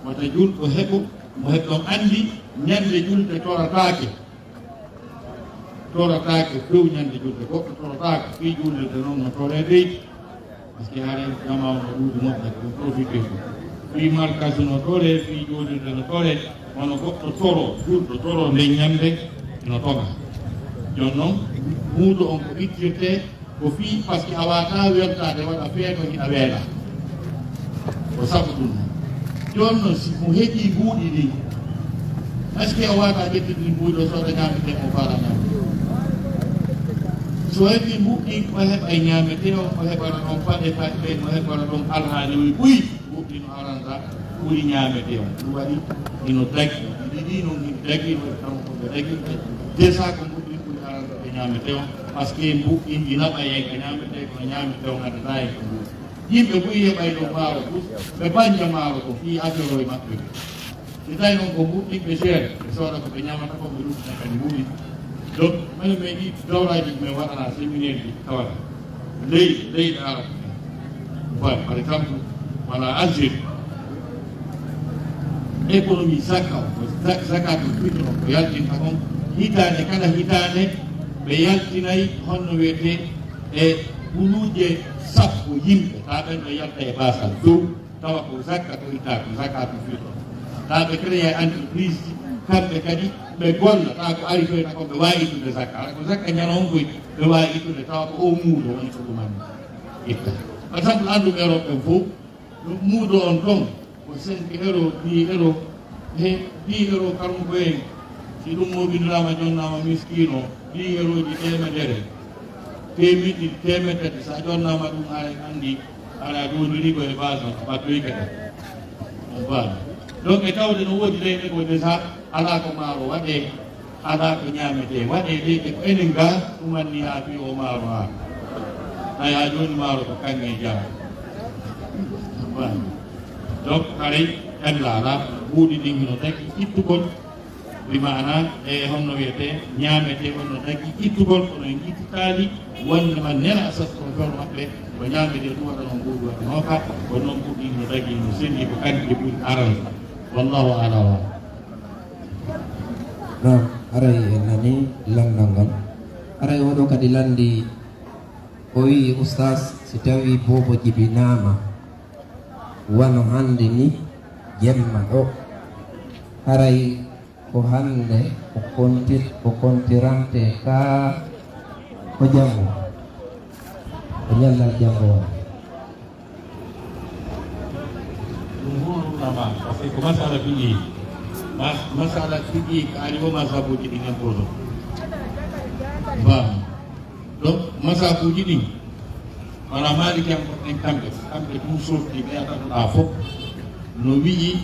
Wata julɗo heɓo mo heɓ-, ɗon anndi ñannde julde torataake. Torataake few ñannde julde, goɗɗo torataake. Fii juulirde noon no toree leydi. Parce que hare jama on no ɗuuɗi moƴƴa, ko profité ko. Fii markas no toree, fii juulirde no toree, wano goɗɗo toro, julɗo toro nden ñannde no toga. Jooni noon, muudo on ko ittirtee, ko fii, parce que a waawataa weltaade, waɗa feeto, hiɗa weela. Ko sabu ɗum noon. Jooni noon, si mo heɓii mbuuɗi ɗin, est-ce que o waawataa ƴettude ɗin mbuuɗi o sooda ñaametee o faala ñaamde? So heɓii mbuuɗi ɗin, o heɓa e ñaametee on, o heɓana ɗon paɗe paɗɗe, o heɓana ɗon alhaali o buy. Mbuuɗi no aranta ɓuri ñaametee on. Ɗum waɗi hino dagi. Ɗiɗi ɗi noon hino dagi, waɗi kanko ko ɓe dagi. Desa ko mbuuɗi ɓuri aranta ɓe ñaametee on. Parce que mbuuɗi ɗi naɓa e ka ñaametee, kono ñaametee on addata e ko mbuuɗi. Yimɓe buy heɓay ɗo maaro fof, ɓe banja maaro ko fii affaire o e maɓɓe. Si tawi noon ko mbuuɗi ɓe seere, ɓe sooda ko ɓe ñaamata ko, ɓe luttata kadi mbuuɗi. Donc, mene meɗi dawraaji men waɗana séminaire ji tawata. Leyɗe, leyɗe Arab. Bon, par exemple, wala Algérie. Économie zakka o, ko zak-, zakatul fitr o, ko yaltinta kon. Hitaande kala hitaande, ɓe yaltinay honno wiyetee e buluuje sappo yimɓe. Taa ɓen ɗo yalta e baasal dow. Tawa ko zakka ko itta, ko zakatul fitr. Taa ɓe créé entreprise ji, kamɓe kadi ɓe golla, tawa ko ari toyta ko ɓe waawi ittude zakka. Hara ko zakka ñalawma koy ɓe waawi ittude, tawa ko o muudo woni ko ɗuman itta. Par exemple, anndu Europe ɓen fof, muudo on ton ko cinq euros, dix euros, he dix euros karmuko en, si ɗum mo winndiraama jonnaama miskiino, dix euros ji teemedere, teemedde ɗiɗi, teemedde tati, so a jonnaama ɗum, aray anndi, aray a doondiri ko e base on, a ɓaddoyi kadi. On faami. Donc, e tawde no woodi leyɗe ko déjà, alaa ko maaro waɗee, alaa ko ñaametee waɗee, leyɗe ko enen ga, ɗum anni haa fii o maaro haa. Hay haa jooni maaro ko kaŋŋe e jam. On faami. Donc, haray ella alaa, mbuuɗi ɗin hino taki ittugol. Bi maana, e honno wiyetee, ñaametee on no dagi ittugol, kono en ittitaali wonde man nena asas kon feewre maɓɓe, ko ñaametee ɗum waɗa noon mbuuɗi waɗanooka, kono noon mbuuɗi no dagi, no senndi, ko kanki ɓuri aran. Wallahu a'lam. Naam, haray en nani lanndal ngal. Haray oɗo kadi lanndi, o wi'i, Ustaas, si tawii boobo jibinaama, wano hannde ni, jemma ɗo, haray ko hannde o kontir-, o kontirante kaa ko janngo, ko ñallal janngo won. Ɗum huurunama, parce que ko masala fiqi. Mas-, masala fiqi, ko ari o masabuuji ɗin en ɓooto. Mbam. Donc, masabuuji ɗin, wala Maalikiyankoɓe ɓen kamɓe, kamɓe ɗum softi ɓe a ɗaɗuɗaa fof, no wi'i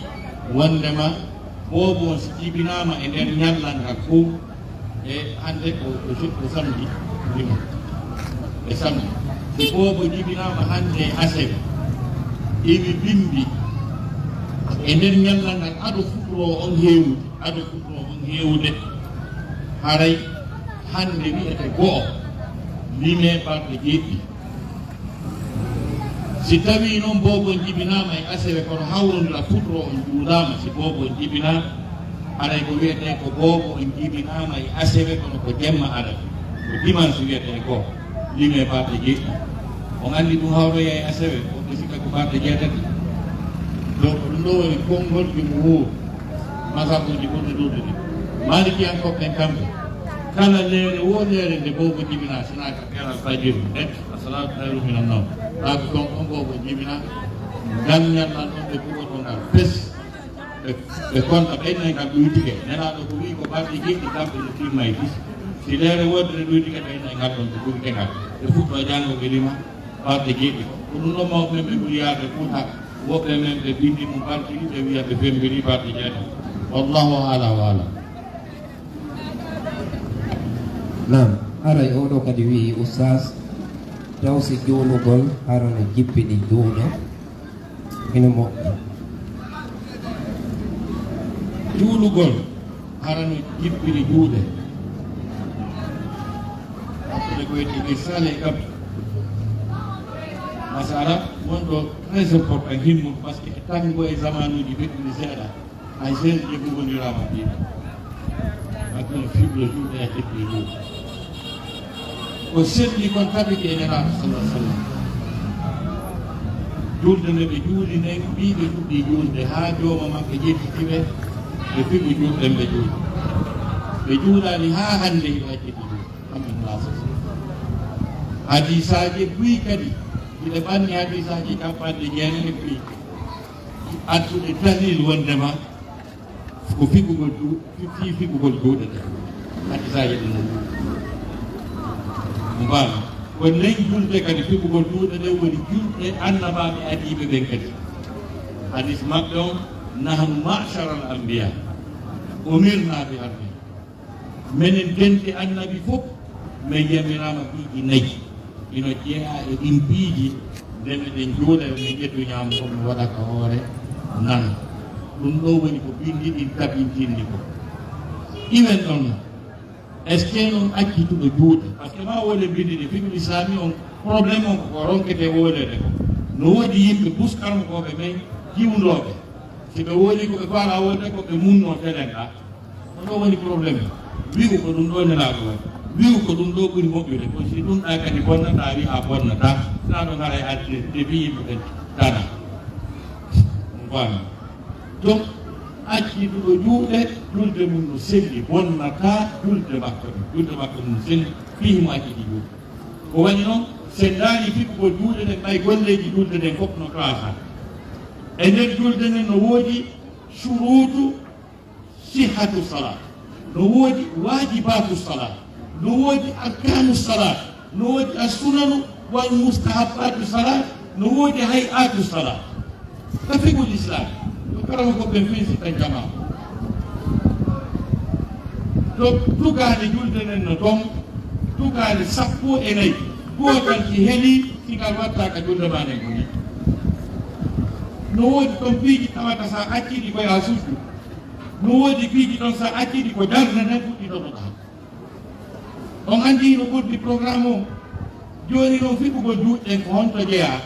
wondema boobo on si jibinaama e nder ñallal ngal fof, e hannde ko, ko, ko samedi, ndima. E samedi. Si boobo jibinaama hannde e aset, iwi bimbi e nder ñallal ngal, ado futuro on heewude, ado futuro on heewude, haray hannde wi'ete go'o, limee balɗe jeeɗiɗi. Si tawii noon boobo on jibinaama e asewe, kono hawrondira futuro on juulaama, si boobo on jibinaa, haray ko wiyetee ko boobo on jibinaama e asewe, kono ko jemma adata. Ko dimanche wiyetee ko, limee balɗe jeeɗiɗi. On anndi ɗum hawroya e asewe, on ɓe sikka ko balɗe jeetati. Donc, ko ɗum ɗo woni konngol jumhuur, masabuuji ɓurɗi ɗuuɗude. Maalikiyankooɓe ɓen kamɓe, Kala leere wo leere nde boobo jibinaa, sinaa ka peeral fajiri, nden, "As-salaatu khayrun minan nawm." Kaa ko ton on boobo jibinaa, ngal ñallal ɗon ɓe kuɓoto ngal fes. Ɓe, ɓe konta, ɓe innay ngal ɗuytike. Nelaaɗo ko wi'i ko balɗe jeeɗiɗi kamɓe no timmay fis. Si leere woodere ɗuytike, ɓe innay ngal ɗon ɓe ɓuyte ngal. Ɓe fuɗɗo janngo ɓe lima balɗe jeeɗiɗi. Ko ɗum ɗon mawɓe men ɓe ɓuri yaade Fuuta. Woɓɓe men ɓe binndi ɗum balɗe ɗiɗi, ɓe wi'a ɓe femmbini balɗe jeetati. Wallahu a'lam wa a'lam. Naam, aray oɗo kadi wi'i, Ustaas, taw si juulugol hara no jippini juuɗe, ina moƴƴi. Juulugol hara no jippini juuɗe. Après ko wiyetee risala e kam. Masala wonɗo très important himmun, parce que e tango e zamanuuji feƴƴuɗi seeɗa. Hay seize ƴeɓɓugondiraama ɗi. Hakkunde fibro juuɗe e teddi juuɗe. Ko selli kon tabiti e Nelaaɗo sallallahu alaihi wasallam. Julde nde ɓe juuli nden, ɓii ɓe fuɗɗi julde haa jooma maɓɓe ƴettiti ɓe, ɓe fiɓu julɗen ɓe juuli. Ɓe juulaali haa hannde hiɓe acciti julde. Alhamdulillah. Hadiisaaji buy kadi, hiɗe ɓanni hadiisaaji cappanɗe jeenayi e buy. Addude dalil wondema ko fiɓugol ju-, fi-, fii fiɓugol juuɗe ɗe. Hadiisaaji ɗin. Mo mbaami. Ko nden julde kadi fiɓugol juuɗe ɗe woni julɗe annabaaɓe adiiɓe ɓen kadi. Hadiis maɓɓe on, "Nahnu ma'sharal anbiya, umirna bi arba'i." Menen denɗe annabi fof, min yamiraama piiji nayi. Ino jeyaa e ɗin piiji, nde meɗen juula, yo min ƴettu ñaamo ko min waɗa ka hoore nano. Ɗum ɗo woni ko binndi ɗin tabintinni ko. Iwen ɗon no, est-ce que noon accituɗo juuɗe? Parce que ma wole binndi ɗi, fiqhul islami on, problème on ko ronkete wolede ko. No woodi yimɓe buskarmokooɓe men jiwndooɓe. Si ɓe wooli ko ɓe faala wolde ko ɓe munno telen ɗa. Ko ɗo woni problème. Wi'u ko ɗum ɗo Nelaaɗo waɗi. Wi'u ko ɗum ɗo ɓuri moƴƴude. Ko si ɗum ɗa kadi bonnata, a wi'a bonnata. Naa ɗo ngara e adde, de bi yimɓe ɓen dana. On faami? Donc, accituɗo juuɗe, julde mum no selli, bonnata julde makko ɗum. Julde makko mum selli, fii himo acciti juuɗe. Ko wayi noon, sen ndaari fiɓugol juuɗe ɗen, ɓay golleeji julde ɗen fof no classa. E nder julde nden no woodi shuruutu sihhatu salat, no woodi waajibatu salat, no woodi arkanu salat, no woodi assunanu wal mustahabbatu salat, no woodi hay'atu salat. Ka fiqhul islam, ko karama ko ɓen fensi tan jama. To tugaale julde nden no ton, tugaale sappo e nayi, gootal si heli, si ngal watta ka julde ma nden ko ni. No woodi ton piiji tawata sa accidi ko ya sujju. No woodi piiji ɗon sa accidi ko darnde nden fuɗɗitotoɗa. On anndi no ɓurdi programme o. Jooni noon fiɓugol juuɗe ɗen ko honto jeyaa?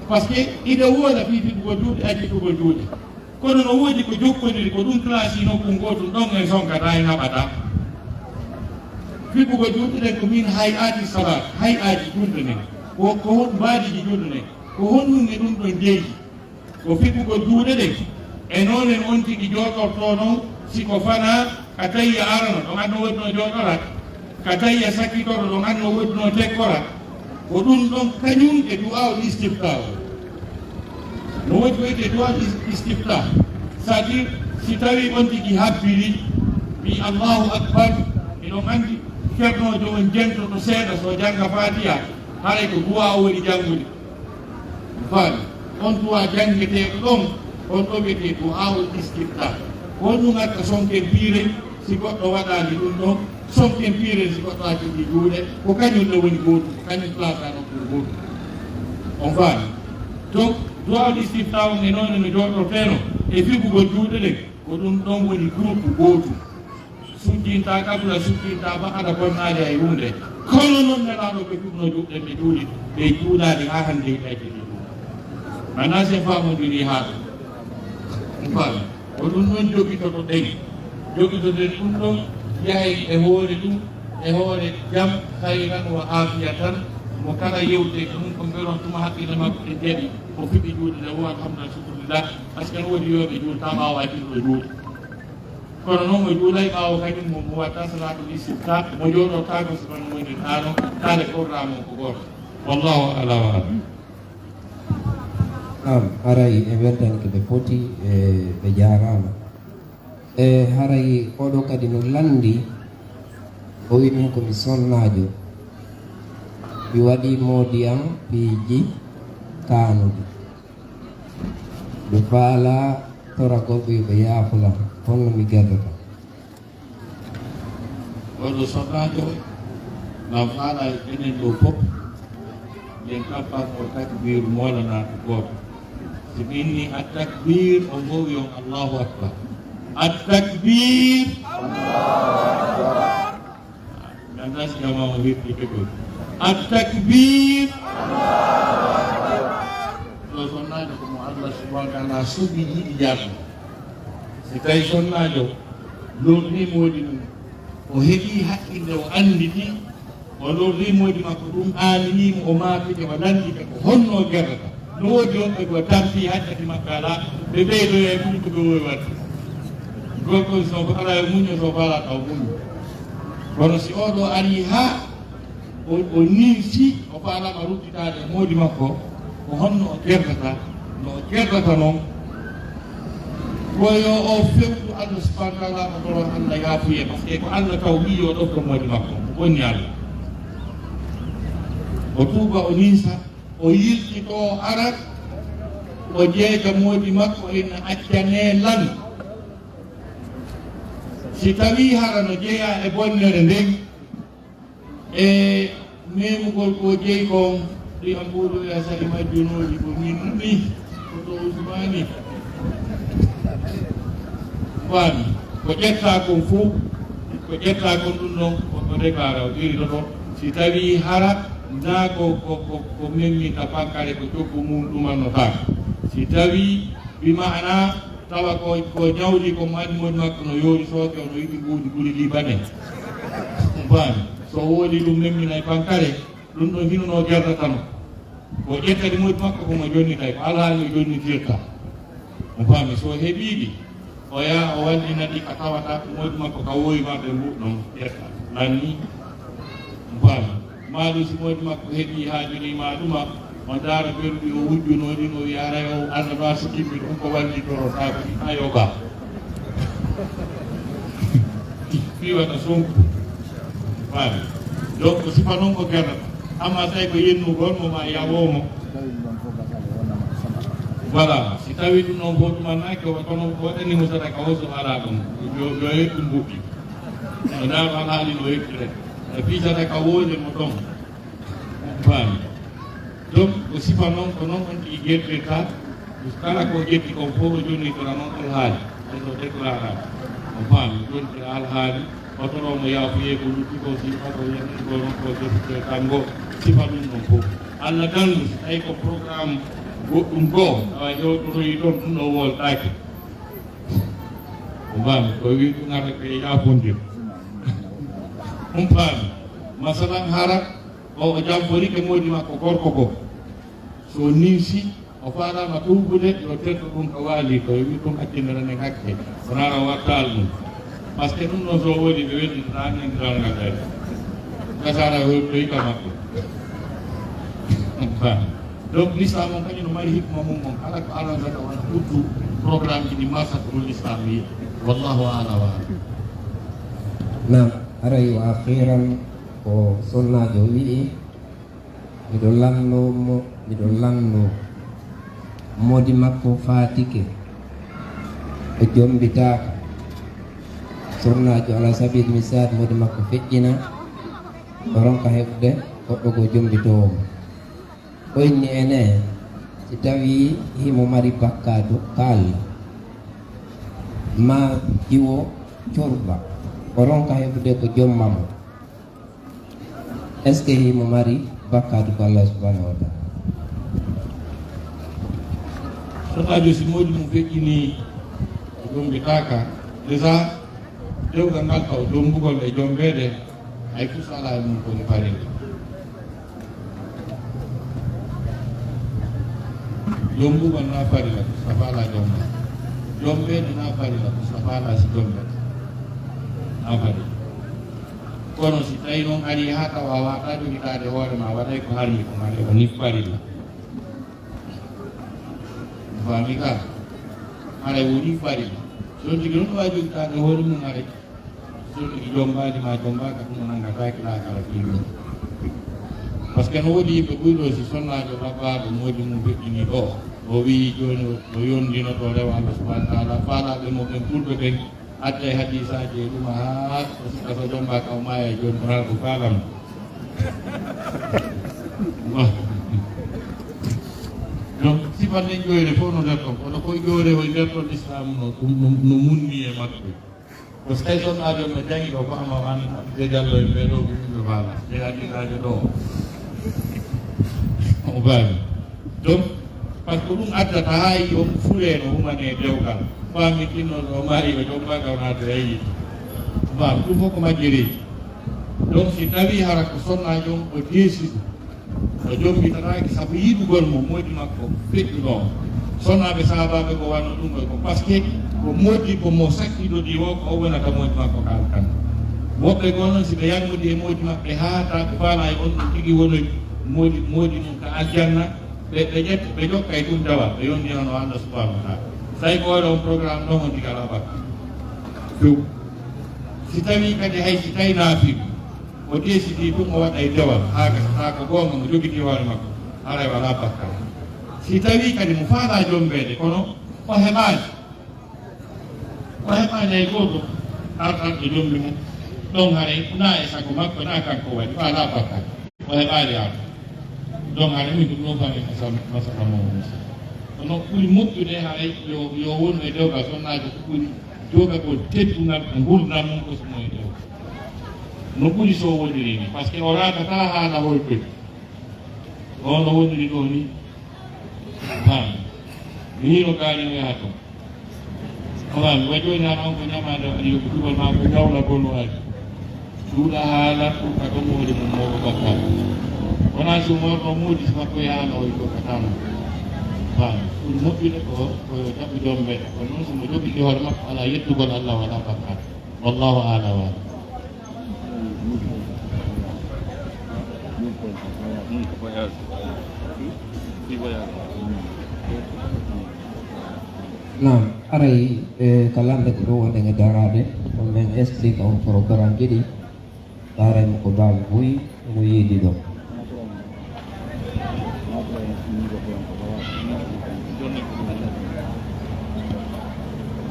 Parce que ide wooda fii fiɓugol juuɗe, accitugol juuɗe. Kono no woodi ko jokkoniri, ko ɗum classe nokku ngootum ɗon en sonkata, en haɓata. Fiɓugol juuɗe ɗen ko min hay'aati salat, hay'aaji julde nden. Ko, ko hon mbaadiji julde nden. Ko honɗum e ɗum ɗon jeyi? Ko fiɓugol juuɗe ɗen. E noon en on tigi jooɗortoo noon, si ko fanaa ka tayya arano, ɗon anno woodi no jooɗora. Ka tayya sakkitoro, ɗon anno woodi no tekkora. Ko ɗum ɗon kañum e du'aa'ul istiftah o. No woodi ko wiyetee du'aa'ul is-, istiftah. C'est-à-dire, si tawii on tigi habbiri, wi Allahu Akbar, eɗon anndi, fernoojo on jentoto seeɗa, so jannga Faatiha, haray ko du'aa o woni janngude. Faami. On du'aa janngeteeɗo ɗon, on ɗo wiyetee du'aa'ul istiftah. Ko honɗum ngatta sonken piiren, si goɗɗo waɗaali ɗum ɗon, sonken piiren si goɗɗo acciti juuɗe, ko kañum ɗo woni gootum, ko kañum placé nokkuure gootum. On faami? Donc, du'aa'ul istiftah on e noone no jooɗorteeno e fiɓugol juuɗe ɗen, ko ɗum ɗon woni groupe gootum. Sujjinta qabla, sujjinta ba'da, bonnaali hay huunde. Kono noon Nelaaɗo ɓe ɗum no juuɗe ɓe juuli, ɓe juulaali haa hannde ɓe acciti ɗum. Mana sen faamondiri haa ɗo. On faami? Ko ɗum ɗon jogitoto ɗen. Jogitoɗen ɗum ɗon yahay e hoore ɗum, e hoore jam, khayran wa aafiyatan. Mo kala yewte ko ɗum ko mberon tuma hakkille makko e jaɓi, o fiɓi juuɗe ɗe, o alhamdulillah, shukrulillah. Parce que no woodi yooɓe juulta ɓaawo accituɗo juuɗe. Kono noon mo juulay ɓaawo kañum mo, mo watta salaatul istifta, mo jooɗotaako so kono woni ɗaano, kala programme o ko gooto. Wallahu ala wa alam. Naam, haray en weltanike ɓe poti, e ɓe jaaraama. E haray oɗo kadi no lanndi, o wi'i min ko mi sonnaajo. Mi waɗi moodi am piiji kaanuɗi. Ɓe faalaa toragol ɓe, ɓe yaafulan. Honno mi gerdata? Oɗo sonnaajo, ngam faalaa e enen ɗo fof, nden kabbar o takbir moolanaa ko gooto. Si mi inni at takbir, o goowi on Allahu Akbar. At takbir! Mi anndaa si jamaa o heɓi keɓol. At takbir! Ɗo sonnaajo ko mo Allah subhanahu wa ta'ala suɓi yiɗi jaarno. Si tawi sonnaajo lorni moodi mum, o heɓi haqqille, o annditi, o lorni moodi makko, ɗum aanini mo, o maaki ɓe, o lanndike ko honno o gerdata. No woodi wonɓe ko tampi haqqati makko alaa, ɓe ɓeydoya e ɗum ko ɓe wowi waɗde. Gorko so ko alaa e muñño, so ko alaa taw muñño. Kono si oɗo ari haa o, o ninsi, o faalama ruttitaade e moodi makko, ko honno o gerdata, no o gerdata noon, ko yo o fewtu Allah subhanahu wa ta'ala, o toro Allah yaafuye, parce que ko Allah taw wi'i yo ɗofto moodi makko, o bonni Allah. O tuuba, o ninsa, o yiltito, o ara, o jeeja moodi makko, ina accane lan. Si tawi hara no jeeya e bonnere nden, e memugol ko jeyi kon, ɗi am ɓuuɗo e asali majjunooji ko min ni, ko to Usmani. Faami, ko ƴetta kon fof, ko ƴetta kon ɗum ɗon, ko, ko déclaré o iri toto. Si tawi hara, naa ko, ko, ko, ko memminta pankare, ko coggu mum ɗumannotaako. Si tawi, bi maana, tawa ko, ko ñawdi ko mani moodi makko no yoori sooke, ono yiɗi mbuuɗi ɓuri libanais. Faami, so woodi ɗum memmina e pankare, ɗum ɗon hino no jarratano. Ko ƴettadi moodi makko ko mo jonnitay, ko alhaali o jonnitirta. Mo faami, so heɓiiɗi, o yaha o wallina ɗi ka tawata ko moodi makko ka wowi ma ɓe mbuɗ ɗon ƴetta. Lanni, mo faami. Maa ɗum si moodi makko heɓi haaju ni ma ɗuma, o ndaara beruɗi o wujjunoo ɗin, o wiya, "Haray o annabaa so kimmi ɗum ko wallitoro taa ko ɗi ayo ba." Fii wata sonku. Faami. Donc, ko sifa noon ko gerdata. Amma tawi ko yennugol mo ma yawoo mo. Voilà. Si tawi ɗum noon fof ɗum annaki, o kono waɗani mo sadaka o so alaa ɗum. Yo, yo yettu mbuɓɓi. No ndaaro alhaali no yettu rek. E fii sadaka wonde mo ɗon. Faami. Donc, ko sifa noon, ko noon on tigi gertirta. Kala ko ƴetti kon fof o jonnitora noon alhaali. Hay so déclaré. O faami, o jonnitira alhaali. O toro mo yaafuye ko lutti ko, si o ko yennde ko noon ko jonnitira kanngo. Sifa ɗum noon fof. Allah tan, si tawi ko programme goɗɗum goo, tawa hewtoroyi ɗon, ɗum ɗo woltaaki. O faami, ko wi ɗum ara ko e yaafondir. On faami. Masalan, hara o, o jamforike moodi makko gorko goo. So ninsi, o faalaama tuubude, yo teddo ɗum ko waali ko, wi ɗum accinira nen hakke. Wonaa o wattaal ɗum. Parce que ɗum ɗon so woodi ɓe weddinta nandiral ngal ɗen. Gasara holtoyi ka makko. Donc, l'islam on kañum no mari hikma mum on. Kala ko aran zaka wona ɓurtu programme ji ɗi marsa ko ɗum l'islam wi. Wallahu a'lam wa a'lam. Naam, haray wa akhiran ko sonnaajo wi'i, miɗo lanno mo, miɗo lanno moodi makko faatike, o jommbitaaka. Sonnaajo ala sabil misal moodi makko feƴƴina, o ronka heɓde goɗɗo ko jommbitoowo mo. O inni ene, si tawi himo mari bakkaatu ka Allah, ma jiwo corba, o ronka heɓude ko jomma mo. Est-ce que himo mari bakkaatu ko Allah subhanahu wa ta'ala? Sonnaajo si moodi mum feƴƴini, o jommbitaaka. Déjà, dewgal ngal taw jommbugol e jommbeede, hay fus alaa e mum ko woni farilla. Jommbugol na farilla, ko si a faalaa jommbeede. Jommbeede na farilla, ko si a faalaa si jommbete. Abada. Kono si tawi noon ari haa tawa a waawataa jogitaade hoore ma, waɗay ko harmi ko, haray o nii farilla. Faami ka? Haray wonii farilla. So on tigi noon waawi jogitaade hoore mum, haray so on tigi jombaali ma jombaaka, ɗum o nanngataake laakara fii ɗum. Parce que no woodi yimɓe ɓuyɗo si sonnaajo labbaaɗo moodi mum feƴƴinii ɗoo, o wiyi jooni o yondinoto rewa Allah subhanahu wa taala, faalaaɓe mo ɓen fulɓe ɓen, adda e hadiisaaji e ɗum, haa o sikka so jombaaka o maaya e jooni, kono haa ko faalam. Bon. Donc, sifanɗen ƴoyre fof no nder ɗon, kono ko ƴoyre o e nder ɗon Islaam no, ɗum, ɗum no munni e makko. Ko so tawi sonnaajo ɓe janngi ɗo, ko ama an de Jallo e ɓee ɗoo ɓe yimɓe faala, de hadiisaajo ɗoo. O faami. Donc, par ce que ɗum addata haa yi on fulee no humanee dewgal. Faami tinno ɗo maari o jomba gawnaade e yiite. Faami, ɗum fof ko majjereeji. Donc, si tawii hara ko sonnaajo on o deesi ɗum, o jombitataake sabu yiɗugol mo moodi makko feƴƴuɗo on. Sonnaaɓe sahaabaaɓe ko wano ɗum ɗo, ko parce que ko moodi ko mo sakkitodii o, ko o wonata moodi makko ka alkana. Woɓɓe goo noon, si ɓe yalmodii e moodi maɓɓe haa taa ɓe faalaa e on ɗum tigi wonoyi moodi, moodi mum ka aljanna, ɓe, ɓe ƴetta, ɓe jokka e ɗum dawal, ɓe yondinano Allah subhanahu wa taala. So tawi ko oɗo on programme ɗon on tigi alaa bakka. Few. Si tawii kadi hay si tawi naafii, o deesidii ɗum o waɗa e dewal, haa gasa taa ko goonga mo jogitii hoore makko, haray walaa bakka. Si tawii kadi mo faalaa jombeede, kono o heɓaani. O heɓaani hay gooto artan e jombi mum. Ɗon haray naa e sago makko, naa kanko waɗi, walaa bakka. O heɓaali arde. Donc haray min ɗum ɗon faami masal-, masala mo woni. Kono ɓuri moƴƴude haray yo, yo wonu e dewgal sonnaajo ko ɓuri jogagol teddungal e ngurdam mum ko so mo e dewgal. No ɓuri so woniri ni, parce que o raadataa haala hoy koy. O no woniri ɗo ni. Faami. Mi hino gaari no yaha ton. Faami. Wa jooni hara on ko ñamaande o ari ko tubal maa ko ñawla ko no ari. Suuɗa haala ko ka ɗon moodi mum mawɗo bakkaat. Wonaa si mo warno moodi si makko yaha no o yiɗo ka tano. Faami. Ɓuri moƴƴude ko, ko yo jaɓɓu joom mbeta. Kono noon si mo joɓi hoore makko alaa yettugol Allah walaa bakkaat. Wallahu a'lam wa a'lam. Naam, aray, e, ka lanɗe ko ɗum wonɗen e daraade, ko men explique on programme ji ɗi, daaray mo ko baawi buy, mo yiidi ɗo.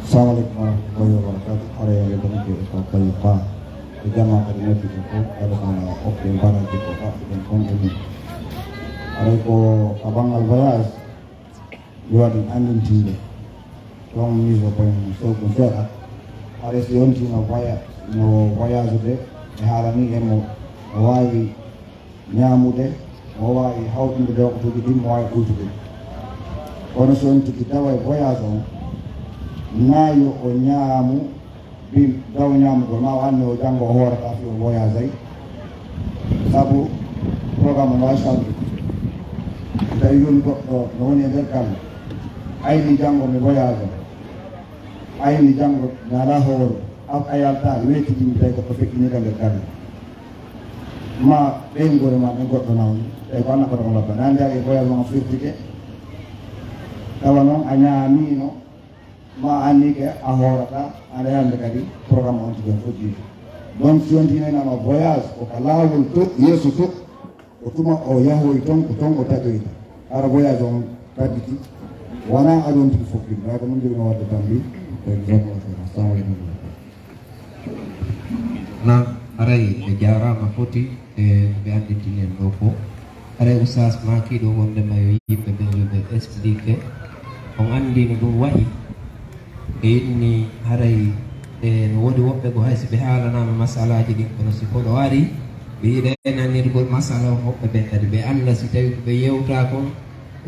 Assalamu alaikum warahmatullahi wabarakatuh. Aray, aray, ɗum ko, ko, ko, ko, ko, ko jama kadi noddude fof, kala ko ana okke mbaraaji ko kaɓɓuɗen kon e mum. Aray ko ka banngal voyage, mi waɗi anndintinde. Ɗon mise au point sew ɗum seeɗa. Aray si yontii no voya-, no voyage de, mi haalanii en mo, o waawi ñaamude, o waawi hawtude waktuuji ɗin, o waawi ɗuytude. Kono si on tigi tawa e voyage on, naa yo o ñaamu, bi-, daw ñaamugol, ma o anndi o janngo o hoorata fii o voyage ay. Sabu programme on waawi change. Si tawi yoni goɗɗo no woni e nder galle, ayni janngo mi voyage on, ayni janngo mi alaa hoore, a, a yalta, weetidini tawi goɗɗo feƴƴini ka nder galle. Ma ɓeynguure ma ɓen goɗɗo nawni, tawi ko an naɓata mo labba. Na njaari e voyage ma firtike, tawa noon a ñaamiino, ma a annike a hoorata, aɗa hannde kadi programme on tigi on fuɗɗiide. Donc si on tinanama voyage ko ka laawol to, yeeso to, ko tuma o yahoy toon, ko toon o taƴoyta. Hara voyage on tabbiti, wonaa aɗa on tigi fof ɗum. Ɗa ko ɗum jogiino waɗde tambi, e jazakumullahu khairan. Assalamu alaikum. Naam, haray ɓe jaaraama foti e ko ɓe anndintini en ɗo ko. Haray Oustaz maakiiɗo wondema yo yimɓe ɓen yo ɓe explique. On anndi no ɗum wayi. E inni haray e no woodi woɓɓe ko hay si ɓe haalanaama masalaaji ɗin, kono si koɗo ari, ɓe yiɗa e nanirgol masala on, woɓɓe ɓen kadi ɓe annda si tawi ko ɓe yewta kon,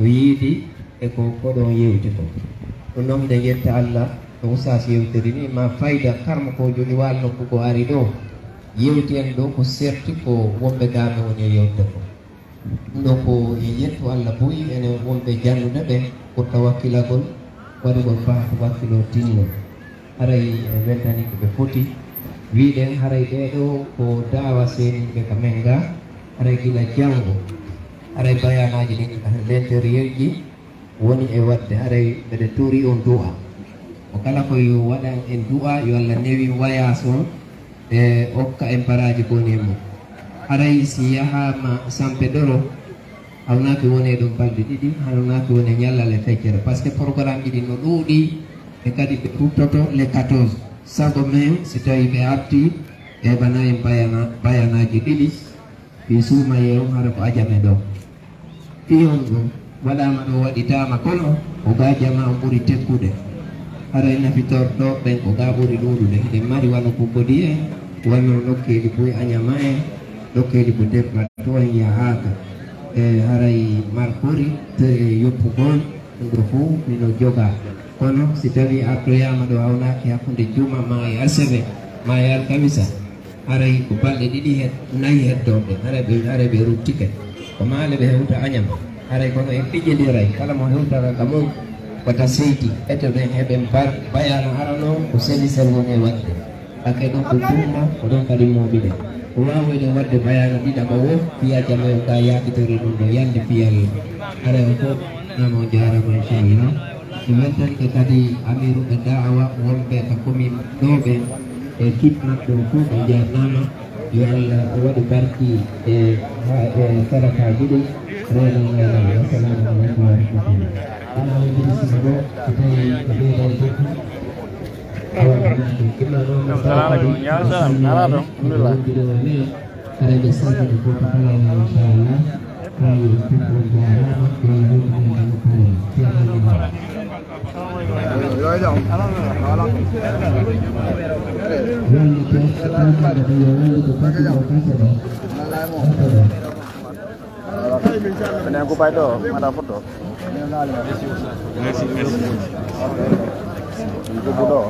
o yiidi e ko koɗo on yewti kon. Ɗum noon, miɗen yetta Allah, no Oustaz yewtiri ni, ma fayda karmokoojo Liwal Nokku ko ari ɗo, yewti en ɗo ko serti ko wonɓe gaame woni e yewtude ko. Ɗum ɗo ko en yettu Allah buy enen wonɓe jannude ɓe, ɓurta wakkilagol, waɗugol faa ko wakkilo tinno. Haray en weltanii ko ɓe foti. Wiɗen haray ɓee ɗoo ko daawa seeniiɓe ka men ga, haray gila janngo, haray bayaanaaji ɗin ka l'intérieur ji woni e waɗde, haray mbeɗa tori on du'a. Ko kala ko yo waɗan en du'a, yo Allah newin wayaas on, e okka en baraaji boni e mum. Haray si yahaama Sampe Doro, hawnaaki woni e ɗum balɗe ɗiɗi, hawnaaki woni e ñallal e feccere. Parce que programme ji ɗin no ɗuuɗi, e kadi ɓe ruttoto le quatorze. Sago men, si tawii ɓe artii, ɓe heɓana en bayana-, bayanaaji ɗiɗi, fii suumayee on, hara ko ajame ɗoo. Fii on ɗum waɗaama ɗoo, waɗitaama, kono ko ga jama on ɓuri tekkude. Haray nafitorɗo ɓen ko ga ɓuri ɗuuɗude. Hiɗen mari wano Kumbodi en, wano nokkeeli buy Añama en, nokkeeli ko debba to en yahaaka. E haray markori, to e yoppugol, ɗum ɗoo fof mino joga. Kono si tawii artoyaama ɗoo, hawnaaki hakkunde juma maa e asawe, maa e alkamisa, haray ko balɗe ɗiɗi he, nayi heddooɓe, haray ɓe, haray ɓe ruttike. Ko maale ɓe hewta Añama. Haray kono en ɓiƴƴondiray, kala mo hewtata ka mum, wota seyti, ete ɓen heɓen bar-, bayaana arano, ko seli sel woni e waɗde. Hakke ɗum ko tummo, ko ɗon kadi mooɓi ɗen. Ko waawi ɗen waɗde bayaana ɗiɗaɓo wo, fiya jama yo ka yaakitore ɗum ɗo yande fiyal. Haray on fof, nama on jaarama, inchallah. Mi weltanike kadi amiiruɓe da'awa wonɓe ka commune ɗoo ɓen, e équipe maɓɓe on fof ɓe jaarnama. Yo Allah waɗu barki e, ha, e sadakaaji ɗin. Reena, reena. Wassalamu aleykum wa rahmatullah. Ana o jiri sima ɗo, ko tawi ko ɓeyda e jokku. Awa, ko naati. Ɗum ɗo noon, Assalamu aleykum. Ñaara salaam, ñaara ɗo. Alhamdulillah. Wondude o men, kala ɓe salmini fof ko kala en, inchallah. Kala yo fof on jaaraama, yo Allah hewtu men e kala. Ceerno Limaamu. Wallite, wallite, wallite, wallite, wallite. Menen ko payɗo, mbaɗa photo. Merci, merci. Ok. Ɗum ɗo.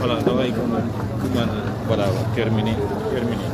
Voilà, ɗo ay ko ɗum, voilà, terminé, terminé.